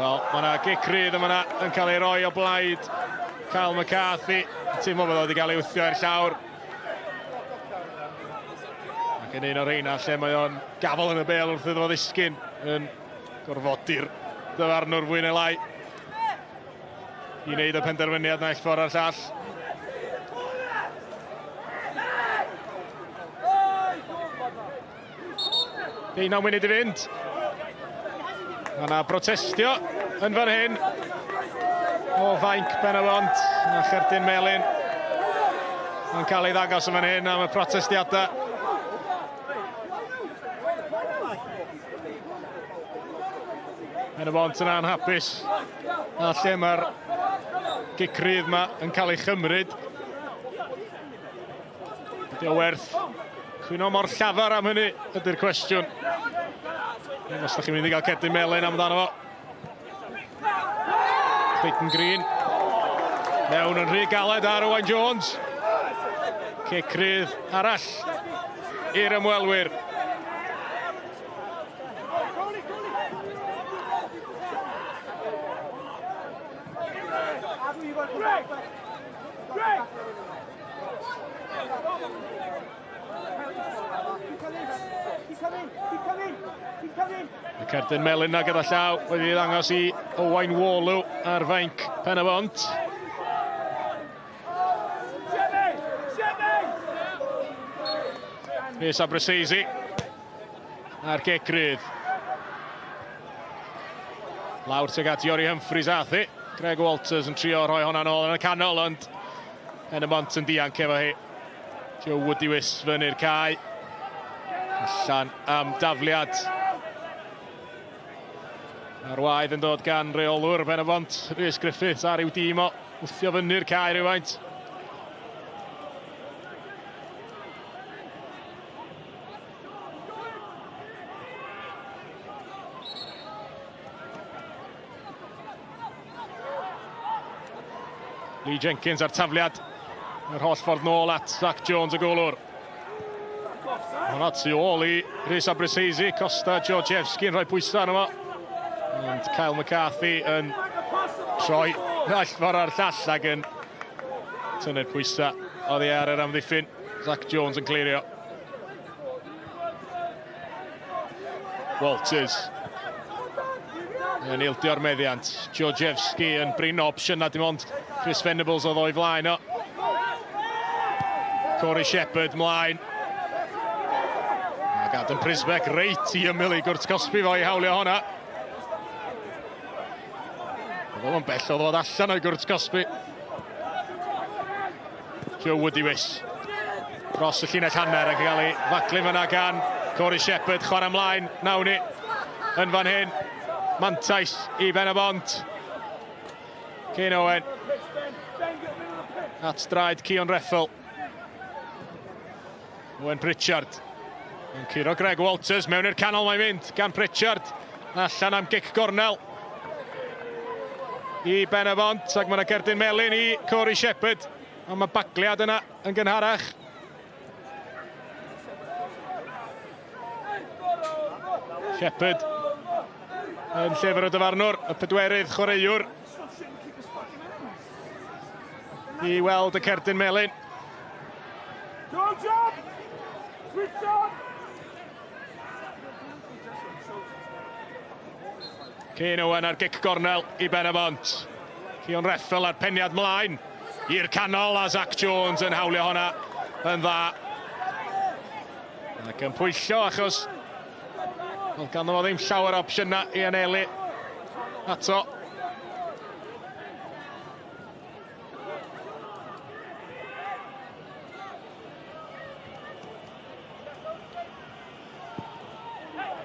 Wel, mae yna gic rydd yma yn cael ei roi o blaid Kyle McCarthy. Teimlo bod o wedi cael ei wthio i'r llawr. Ac yn un o'r rheina lle mae o'n gafel yn y bel wrth iddo fo ddisgyn yn gorfodi'r dyfarnwr fwy neu lai i wneud y penderfyniad naill ffordd a'r llall. Deunaw munud i fynd. Mae yna brotestio yn fan hyn o fainc Ben y Bont a cherdyn melyn yn cael ei ddangos yn fan hyn am y protestiadau. Ben y Bont yn anhapus a lle mae'r gic rydd yma yn cael ei chymryd. Ydy o werth cwyno mor llafar am hynny ydy'r cwestiwn. Os ydych chi'n mynd i gael cerdyn melyn amdano fo. Clayton Green. Mewn yn rhy galed ar Owain Jones. Cic rydd arall i'r ymwelwyr. Y cerdyn melyn na gyda llaw wedi ei ddangos i Owain Warlow ar fainc Pen y Bont. Rhys Abbruzzese a'r gic rydd. Lawr tuag at Iori Humphreys ath hi. Greg Walters yn trio rhoi hwnna nôl yn y canol, ond Pen y Bont yn dianc efo hi. Joe Woodiwiss fyny'r cae. Allan am dafliad. A'r waedd yn dod gan reolwr Pen y Bont, Rhys Griffiths, ar i'w dîm o wthio fyny'r cae rhywfaint. Lee Jenkins ar tafliad. Yr holl ffordd nôl at Zach Jones y golwr. Hwna tu ôl i Rhys Abbruzzese. Kosta Georgievski yn rhoi pwysau arno fo. Ond Kyle McCarthy yn troi naill ffordd a'r llall ac yn tynnu'r pwysau oddi ar yr amddiffyn. Zach Jones yn clirio. Walters yn ildio'r meddiant. Georgievski yn brin o opsiynau, dim ond Chris Venables oedd o'i flaen o. Corey Shepherd mlaen. Ac Adam Przybek reit i ymyl i gwrt cosbi fo i hawlio honna. Oedd o'n bell o ddod allan o'i gwrt cosbi. Joe Woodiwiss dros y llinell hanner ac yn cael ei faglu fyna gan Corey Shepherd. Chwarae ymlaen, nawn ni yn fan hyn. Mantais i Ben-y-bont. Kane Owen at draed Cion Reffel. Owen Pritchard yn curo Greg Walters mewn i'r canol mae'n mynd gan Pritchard. Allan am gic gornel i Ben-y-bont ac mae yna gerdyn melyn i Corey Shepherd. Ond mae bagliad yna yn gynharach. Shepherd yn llyfr y dyfarnwr, y pedwerydd chwaraewr i weld y cerdyn melyn. Kane Owen ar gic gornel i Ben-y-bont. Cion Reffel ar peniad mlaen i'r canol a Zach Jones yn hawlio honna yn dda. Ac yn pwyllo achos oedd ganddo fo ddim llawer o opsiynau i anelu ato.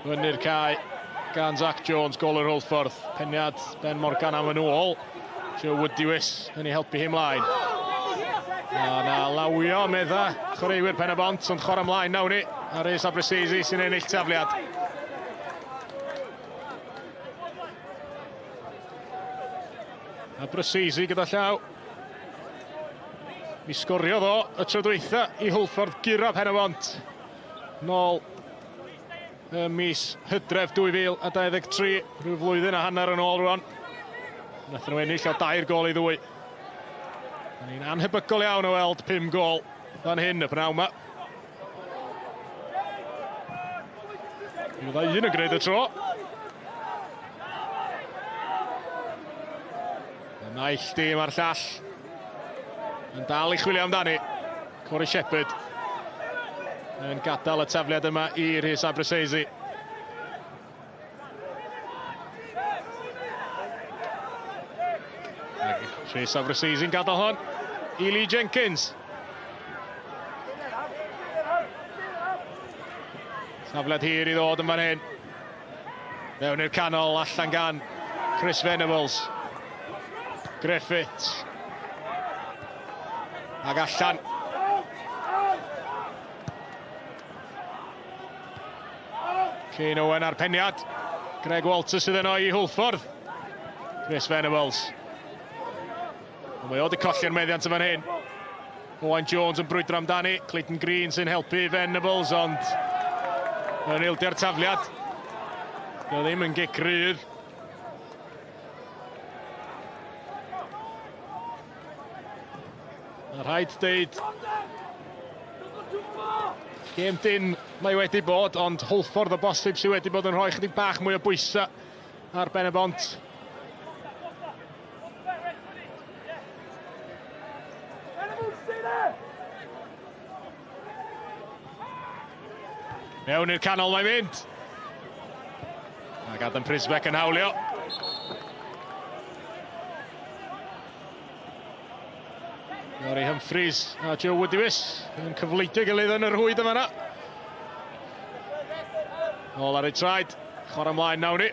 Fyny'r cae gan Zach Jones, gol yr Hwlffordd. Peniad Ben Morgan am yn ôl. Joe Woodiwiss yn ei helpu hi mlaen. Na, na, lawio, medda chwaraewyr Pen-y-bont, ond chwarae ymlaen nawn ni. A Rhys Abbruzzese sy'n ennill tafliad. Abbruzzese gyda llaw. Mi sgoriodd o y tro dwytha i Hwlffordd guro Pen-y-bont. Nôl ym mis Hydref 2023, rhyw flwyddyn a hanner yn ôl rwan. Nathon nhw ennill o 2 gôl i 2. Ni'n anhebygol iawn o weld 5 gôl fan hyn y pnawn yma. Mi fydda un yn gwneud y tro. Y naill dîm a'r llall yn dal i chwilio amdani. Corey Shepherd yn gadael y tafliad yma i Rhys Abbruzzese. Rhys Abbruzzese yn gadael hon i Lee Jenkins. Tafliad hir i ddod yn fan hyn. Mewn i'r canol, allan gan Chris Venables. Griffiths. Ac allan. Kane Owen ar peniad. Greg Walters sydd yno i Hwlffordd. Chris Venables. Ond mae o wedi colli'r meddiant yn fan hyn. Owain Jones yn brwydro amdani. Clayton Green sy'n helpu Venables, ond yn ildio'r tafliad. Dio ddim yn gic rydd. Mae rhaid deud, gêm dyn mae wedi bod, ond Hwlffordd o bosib sydd wedi bod yn rhoi chydig bach mwy o bwysau ar Ben-y-bont. Mewn i'r canol mae'n mynd. Ac Adam Przybek yn hawlio. Laurie Humphreys a Joe Woodiwiss yn cyfleidio gilydd yn yr rhwyd yma. Nôl ar ei traed, chwarae ymlaen nawn ni.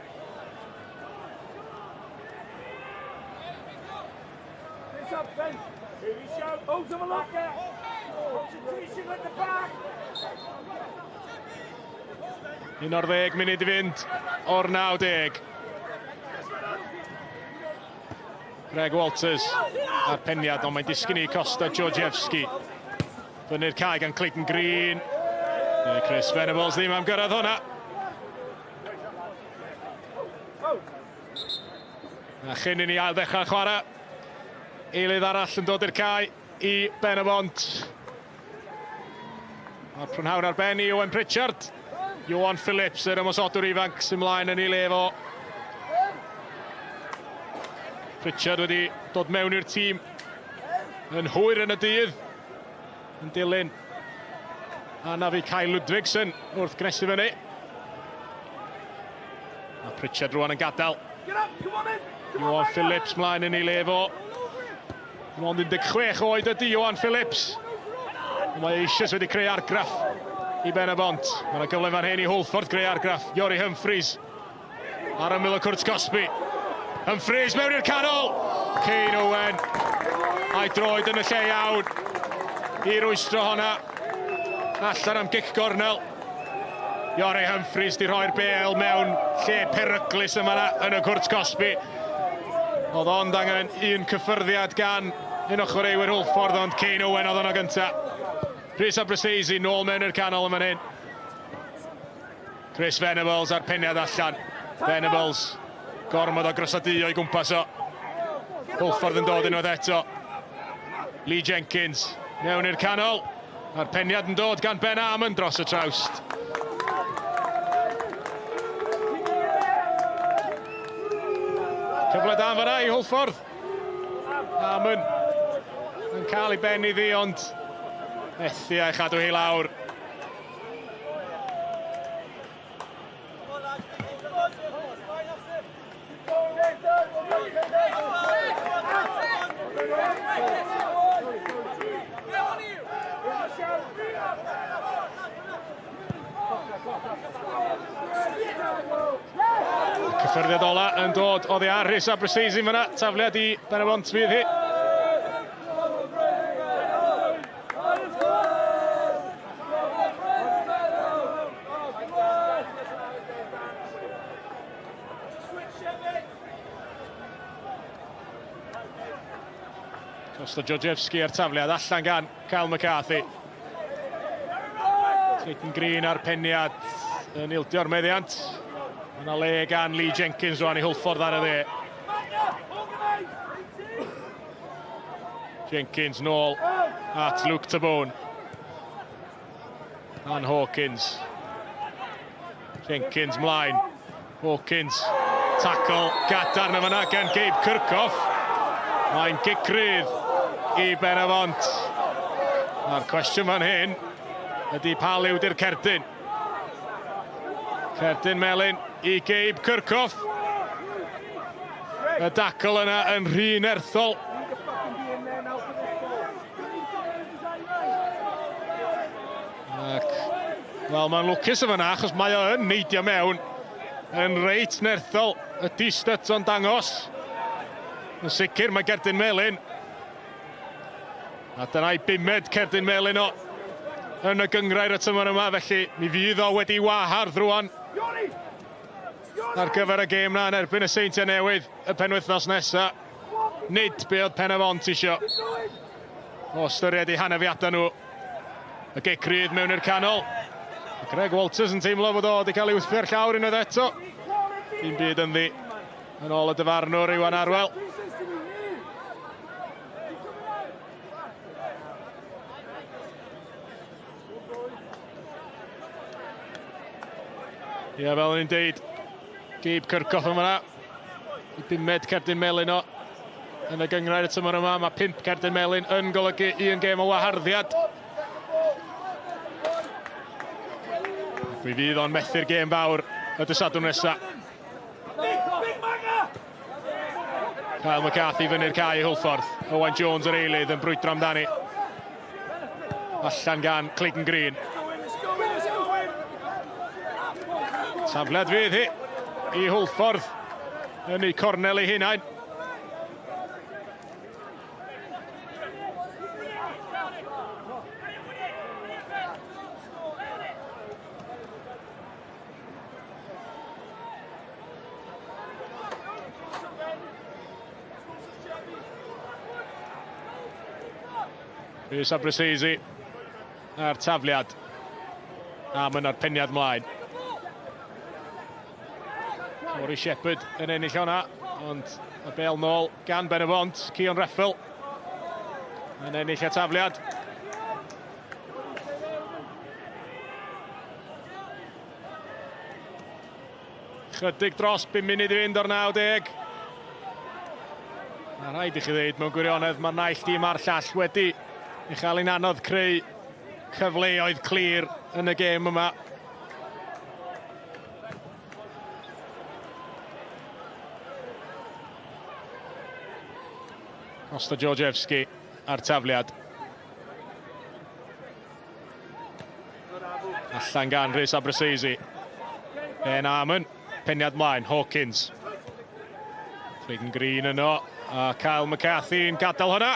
Un o'r 10 munud i fynd o'r 90. Greg Walters. A'r peniad, ond mae'n disgyn i Costa Georgievski. Fyny'r cae gan Clayton Green. Chris Venables ddim am gyrraedd hwnna. A chyn i ni ail ddechrau chwarae, eilydd arall yn dod i'r cae i Ben-y-bont. A'r prynhawn ar ben i Owen Pritchard. Ioan Phillips, yr ymosodwr ifanc sy'n mlaen yn ei le fo. Pritchard wedi dod mewn i'r tîm yn hwyr yn y dydd, yn dilyn anafu Kai Ludvigsen wrth gnesu fyny. A Pritchard rwan yn gadael. Ioan Phillips mlaen yn ei le fo. Ond 16 oed ydy Ioan Phillips. Mae eisoes wedi creu argraff i Ben-y-bont. Mae yna gyfle fan hyn i Hwlffordd greu argraff. Iori Humphreys ar ymyl y cwrt cosbi. Humphreys mewn i'r canol. Kane Owen a'i droed yn y lle iawn i rwystro honna. Allan am gic gornel. Iori Humphreys di rhoi'r bêl mewn lle peryglus yma yn y cwrt cosbi. Oedd ond angen un cyffyrddiad gan un o chwaraewyr Hwlffordd, ond Kane Owen oedd yno gynta. Rhys Abrasesi nôl mewn i'r canol yma hyn. Chris Venables a'r peniad allan. Venables, gormod o grosadu o'i gwmpas o. Hwlffordd yn dod unwaith eto. Lee Jenkins mewn i'r canol. A'r peniad yn dod gan Ben Armand dros y trawst. Cyfle da fan'na i Hwlffordd. Armand yn cael ei ben iddi, ond methu a'i chadw hi lawr. Cyffyrddiad ola yn dod oddi ar Rhys Abrasesi fan'na. Tafliad i Ben-y-bont fydd hi. Costa Georgievski ar tafliad allan gan Kyle McCarthy. Clayton Green ar peniad yn ildio'r meddiant. Yna le gan Lee Jenkins rwan i Hwlffordd ar y dde. Jenkins nôl at Luke Tabone. And Hawkins. Jenkins mlaen. Hawkins. Tackle gadarn yma gan Gabe Kirchhoff. Mae'n gic rydd i Ben-y-bont. A'r cwestiwn fan hyn ydy pa liw di'r cerdyn. Cerdyn melyn i Gabe Kirchhoff. Y dacl yna yn rhy nerthol. Ac, wel, mae'n lwcus o fan'na, achos mae o yn neidio mewn yn reit nerthol. Ydy Stutz o'n dangos. Yn sicr mae cerdyn melyn. A dyna'i bumed cerdyn melyn o yn y gynghrair y tymor yma, felly mi fydd o wedi wahardd rwan ar gyfer y gêm na yn erbyn y Seintiau Newydd y penwythnos nesa. Nid be oedd Pen-y-bont isio. O ystyried eu hanafiadau nhw. Y gic rydd mewn i'r canol. Greg Walters yn teimlo fod o wedi cael ei wthio'r llawr unwaith eto. Dim byd ynddi. Yn ôl y dyfarnwr Iwan Arwel. Ie, fel o'n i'n deud, Gabe Kirchhoff yn fan'na. I bumed cerdyn melyn o yn y gynghrair y tymor yma. Mae 5 cerdyn melyn yn golygu un gêm o waharddiad. Mi fydd o'n methu'r gêm fawr y dydd Sadwrn nesa. Kyle McCarthy fyny'r cae i Hwlffordd. Owain Jones yr eilydd yn brwydro amdani. Allan gan Clayton Green. Tafliad fydd hi i Hwlffordd yn ei cornel ei hunain. Rhys Abbruzzese a'r tafliad. A mae yna'r peniad mlaen. Corey Shepherd yn ennill hwnna, ond y bel nôl gan Ben-y-bont, Cion Reffel yn ennill y tafliad. Chydig dros 5 munud i fynd o'r 90. Mae rhaid i chi ddweud mewn gwirionedd mae'r naill dîm a'r llall wedi ei chael hi'n anodd creu cyfleoedd clir yn y gêm yma. Kosta Georgievski a'r tafliad. Allan gan Rhys Abbruzzese. Ben Armon, peniad mlaen, Hawkins. Clayton Green yno, a Kyle McCarthy yn gadael hwnna.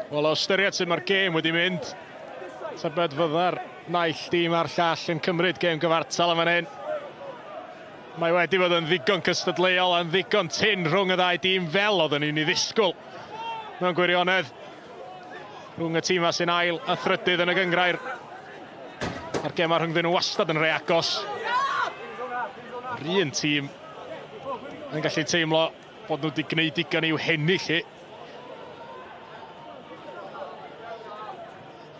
Wel, o ystyried sut mae'r gêm wedi mynd, tybed fydda'r naill dîm a'r llall yn cymryd gêm gyfartal am fan hyn. Mae wedi bod yn ddigon cystadleuol a'n ddigon tyn rhwng y ddau dîm fel oedden ni'n ei ddisgwyl. Mewn gwirionedd, rhwng y tîmau sy'n ail a thrydydd yn y gynghrair. A'r gemau rhyngddyn nhw wastad yn rhai agos. Yr un tîm yn gallu teimlo bod nhw wedi gwneud digon i'w hennill hi.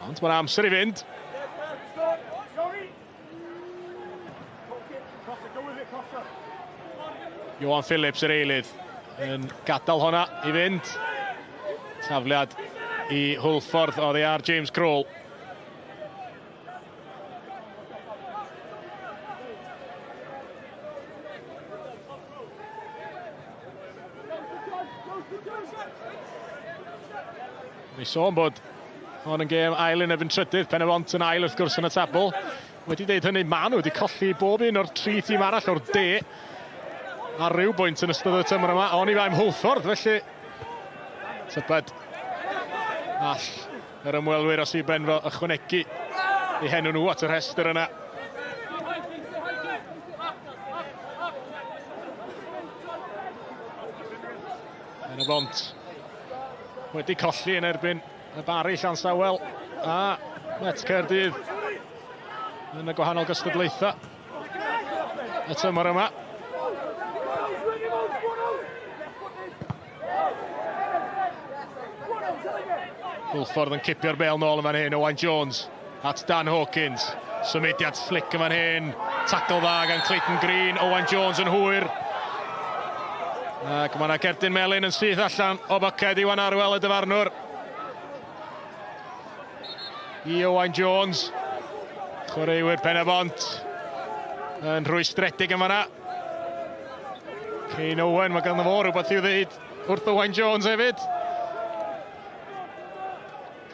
Ond mae'n amser i fynd. Johan Phillips yr eilydd yn gadael hwnna i fynd. Tafliad i Hwlffordd oddi ar James Kroll. Ni sôn bod hon yn gêm ail yn erbyn trydydd, Pen-y-bont yn ail wrth gwrs yn y tabl. Wedi deud hynny, maen nhw wedi colli bob un o'r tri tîm arall o'r de ar ryw bwynt yn ystod y tymor yma. Oni bai am Hwlffordd, felly tybed all yr ymwelwyr o Sir Benfro ychwanegu eu henw nhw at y rhestr yna. Pen-y-bont wedi colli yn erbyn y Barri Llansawel a Met Caerdydd yn y gwahanol gystadlaethau y tymor yma. Hwlffordd yn cipio'r bel nôl yn fan hyn, Owain Jones at Dan Hawkins. Symudiad slick yn fan hyn, tackle dda gan Clayton Green, Owain Jones yn hwyr. Ac mae yna gerdyn melyn yn syth allan o boced Iwan Arwel y dyfarnwr. I Owain Jones. Chwaraewyr Pen-y-bont yn rhwystredig yn fanna. Kane Owen, mae ganddo fo rhywbeth i'w ddeud wrth Owain Jones hefyd.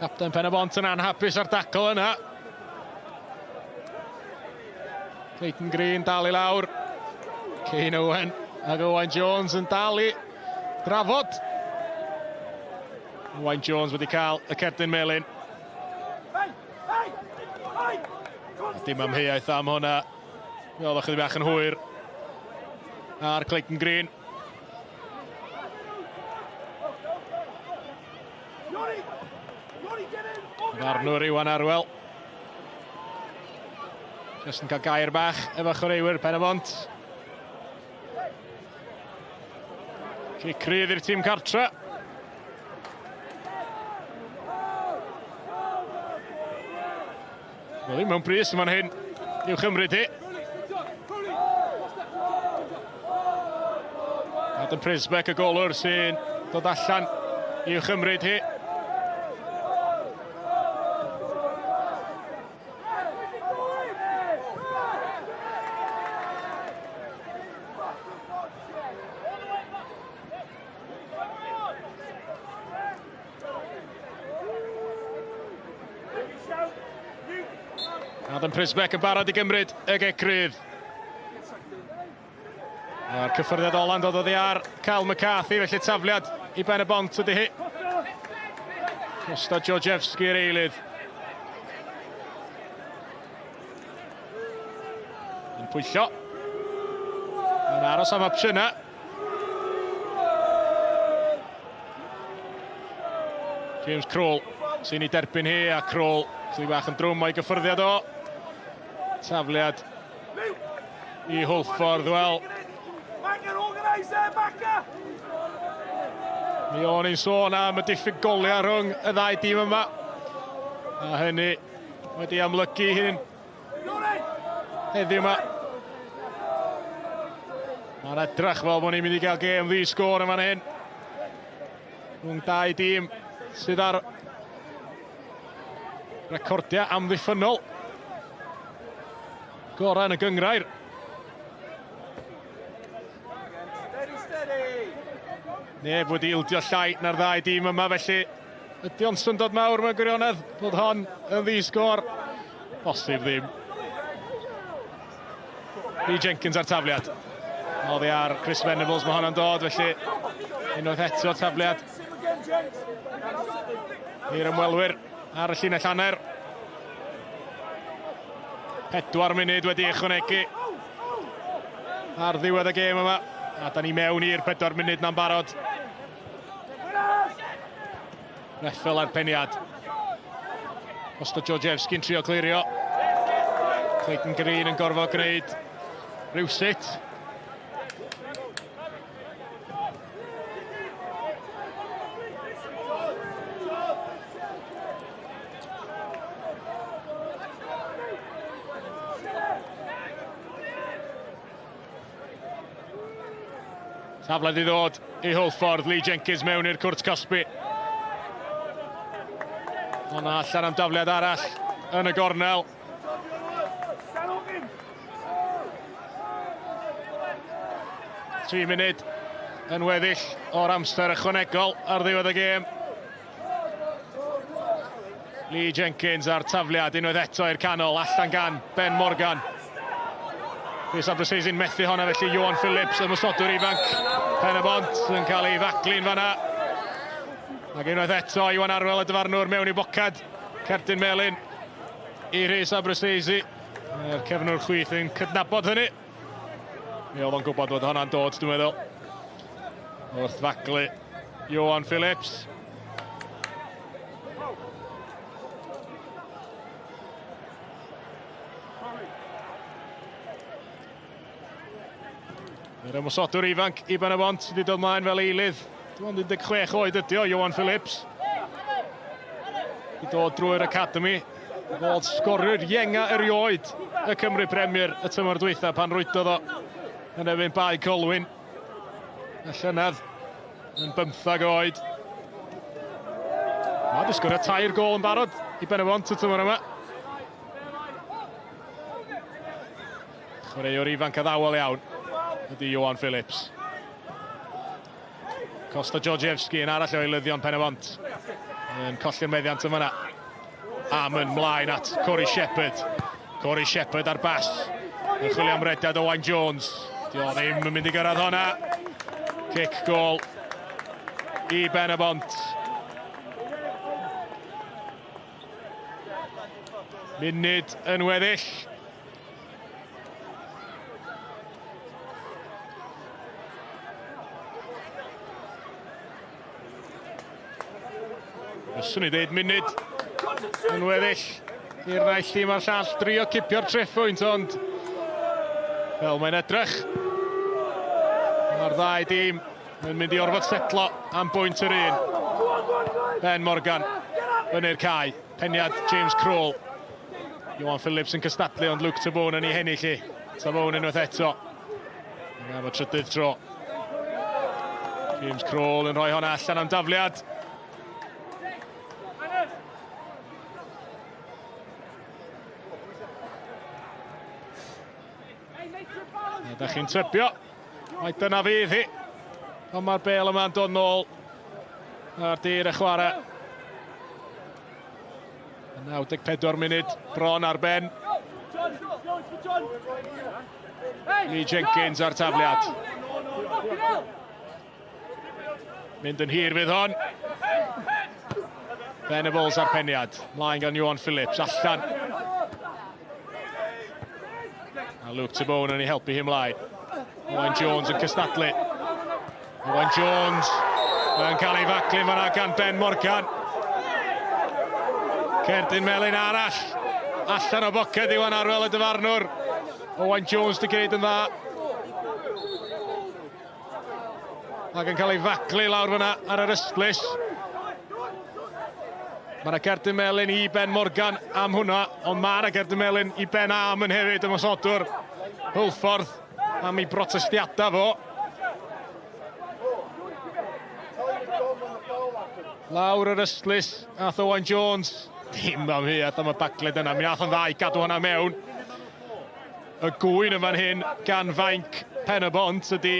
Capten Pen-y-bont yn anhapus ar dacl yna. Clayton Green dal i lawr. Kane Owen ac Owain Jones yn dal i drafod. Owain Jones wedi cael y cerdyn melyn. Dim amheuaeth am hwnna. Mi oedd o chydig bach yn hwyr ar Clayton Green. Farnwr Iwan Arwel. Just yn cael gair bach efo chwaraewyr Pen-y-bont. Cic rydd i'r tîm cartre. Wel, ddim mewn brys yma'n hyn i'w chymryd hi. Adam Prisbeck y golwr sy'n dod allan i'w chymryd hi. Adam Prisbeck yn barod i gymryd y gic rydd. A'r cyffyrddiad ola'n dod oddi ar Cal McCarthy, felly tafliad i Ben y Bont ydy hi. Kosta Georgievski yr eilydd. Yn pwyllo. Yn aros am opsiynau. James Kroll sy'n ei derbyn hi, a Kroll sy'n bach yn drwm o'i gyffyrddiad o. Tafliad i Hwlffordd, wel. Mi o'n i'n sôn am y diffyg goliau rhwng y ddau dîm yma. A hynny wedi amlygu hyn heddiw yma. Mae'n edrych fel bod ni'n mynd i gael gêm ddi-sgôr yn fan hyn. Rhwng dau dîm sydd ar recordiau amddiffynnol gorau yn y gynghrair. Neb wedi ildio llai na'r ddau dîm yma, felly ydy o'n syndod mawr mewn gwirionedd bod hon yn ddi-sgôr? Bosib ddim. Lee Jenkins ar tafliad. Oddi ar Chris Venables, mae honno'n dod, felly unwaith eto tafliad i'r ymwelwyr ar y llinell hanner. 4 munud wedi ychwanegu ar ddiwedd y gêm yma. A da ni mewn i'r 4 munud na'n barod. Reffel ar peniad. Kosta Georgievski'n trio clirio. Clayton Green yn gorfod gwneud rhywsut. Taflad i ddod i Hwlffordd, Lee Jenkins mewn i'r cwrt cosbi. Ond allan am dafliad arall yn y gornel. 3 munud yn weddill o'r amser ychwanegol ar ddiwedd y gêm. Lee Jenkins a'r tafliad unwaith eto i'r canol, allan gan Ben Morgan. Rhys Abrosesi'n methu honna, felly Ioan Phillips, ymosodwr ifanc Pen-y-bont, yn cael ei faglu'n fanna. Ac unwaith eto, Iwan Arwel y dyfarnwr mewn i bocad. Cerdyn melyn i Rhys Abrosesi. Yr cefnwr chwith yn cydnabod hynny. Mi oedd o'n gwybod bod honna'n dod, dwi'n meddwl. Wrth faglu Ioan Phillips. Yr ymosodwr ifanc i Ben-y-bont wedi dod mlaen fel eilydd. Dim ond 16 oed ydi o, Ioan Phillips. I dod drwy'r academy. Fod sgoriwr ienga erioed y Cymru Premier y tymor dwytha pan rwydodd o yn erbyn Bae Colwyn. Y llynedd yn 15 oed. Mae wedi sgorio 3 gôl yn barod i Ben-y-bont y tymor yma. Chwaraewr ifanc addawol iawn ydy Ioan Phillips. Kosta Georgievski yn arall o eilyddion Pen-y-bont. Yn colli'r meddiant yma. Amon mlaen at Corey Shepherd. Corey Shepherd ar bas. Yn chwilio am rediad Owain Jones. Dio ddim yn mynd i gyrraedd honna. Cic gôl i Ben-y-bont. Munud yn weddill. Fyswn i ddeud munud yn weddill i'r naill tîm a'r llall drio cipio'r treffwynt, ond fel mae'n edrych, mae'r ddau dîm yn mynd i orfod setlo am bwynt yr un. Ben Morgan fyny'r cae, peniad James Kroll. Ioan Phillips yn cystadlu, ond Luke Tabone yn ei hennill hi. Tabone unwaith eto. Am y trydydd tro. James Kroll yn rhoi honna allan am dafliad. A da chi'n tybio, mai dyna fydd hi. Ond mae'r bel yma'n dod nôl ar dir y chwarae. 94 munud bron ar ben. Lee Jenkins ar tafliad. Mynd yn hir fydd hon. Venables ar peniad. Mlaen gan Ioan Phillips, allan. A Luke Tabone yn ei helpu hi ymlaen. Owain Jones yn cystadlu. Owain Jones yn cael ei faclu fanna gan Ben Morgan. Cerdyn melyn arall. Allan o boced Iwan Arwel y dyfarnwr. Owain Jones di gwneud yn dda. Ac yn cael ei faclu lawr fyna ar yr ystlys. Mae yna gerdyn melyn i Ben Morgan am hwnna, ond mae yna gerdyn melyn i Ben Amon hefyd, ymosodwr Hwlffordd, am ei brotestiadau fo. Lawr yr ystlys, ath Owain Jones. Dim am hyd am y bagled yna, mi ath yn dda i gadw hwnna mewn. Y gŵyn yn fan hyn gan fainc Pen-y-bont ydy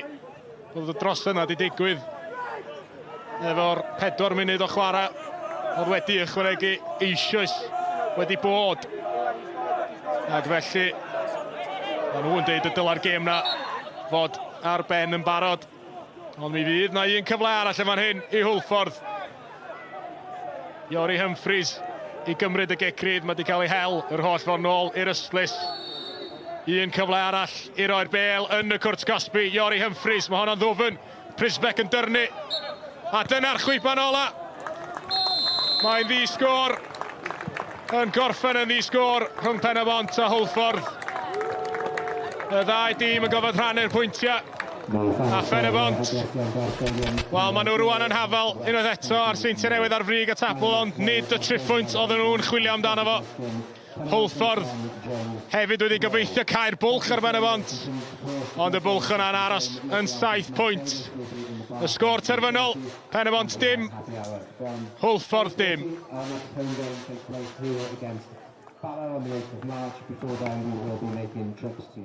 bod y dros yna wedi digwydd efo'r 4 munud o chwarae oedd wedi ychwanegu eisoes wedi bod. Ac felly, maen nhw'n deud y dyla'r gêm na fod ar ben yn barod. Ond mi fydd na un cyfle arall yn fan hyn i Hwlffordd. Iori Humphreys i gymryd y gic rydd. Mae wedi cael ei hel yr holl ffordd nôl i'r ystlys. Un cyfle arall i roi'r bêl yn y cwrt cosbi. Iori Humphreys, mae honno'n ddwfn. Prisbeck yn dyrnu. A dyna'r chwiban ola. Mae'n ddi-sgôr. Yn gorffen yn ddi-sgôr rhwng Pen-y-bont a Hwlffordd. Y ddau dîm yn gofod rhannu'r pwyntiau. A Phen-y-bont, wel, maen nhw rwan yn hafal unwaith eto ar Seintiau Newydd ar frig y tabl, ond nid y triphwynt oedden nhw'n chwilio amdano fo. Hwlffordd hefyd wedi gobeithio cau'r bwlch ar Ben-y-bont, ond y bwlch yna'n aros yn 7 pwynt. Y sgôr terfynol, Pen-y-bont dim, Hwlffordd dim. Bala on the 8th of March. Before then, we will be making trips to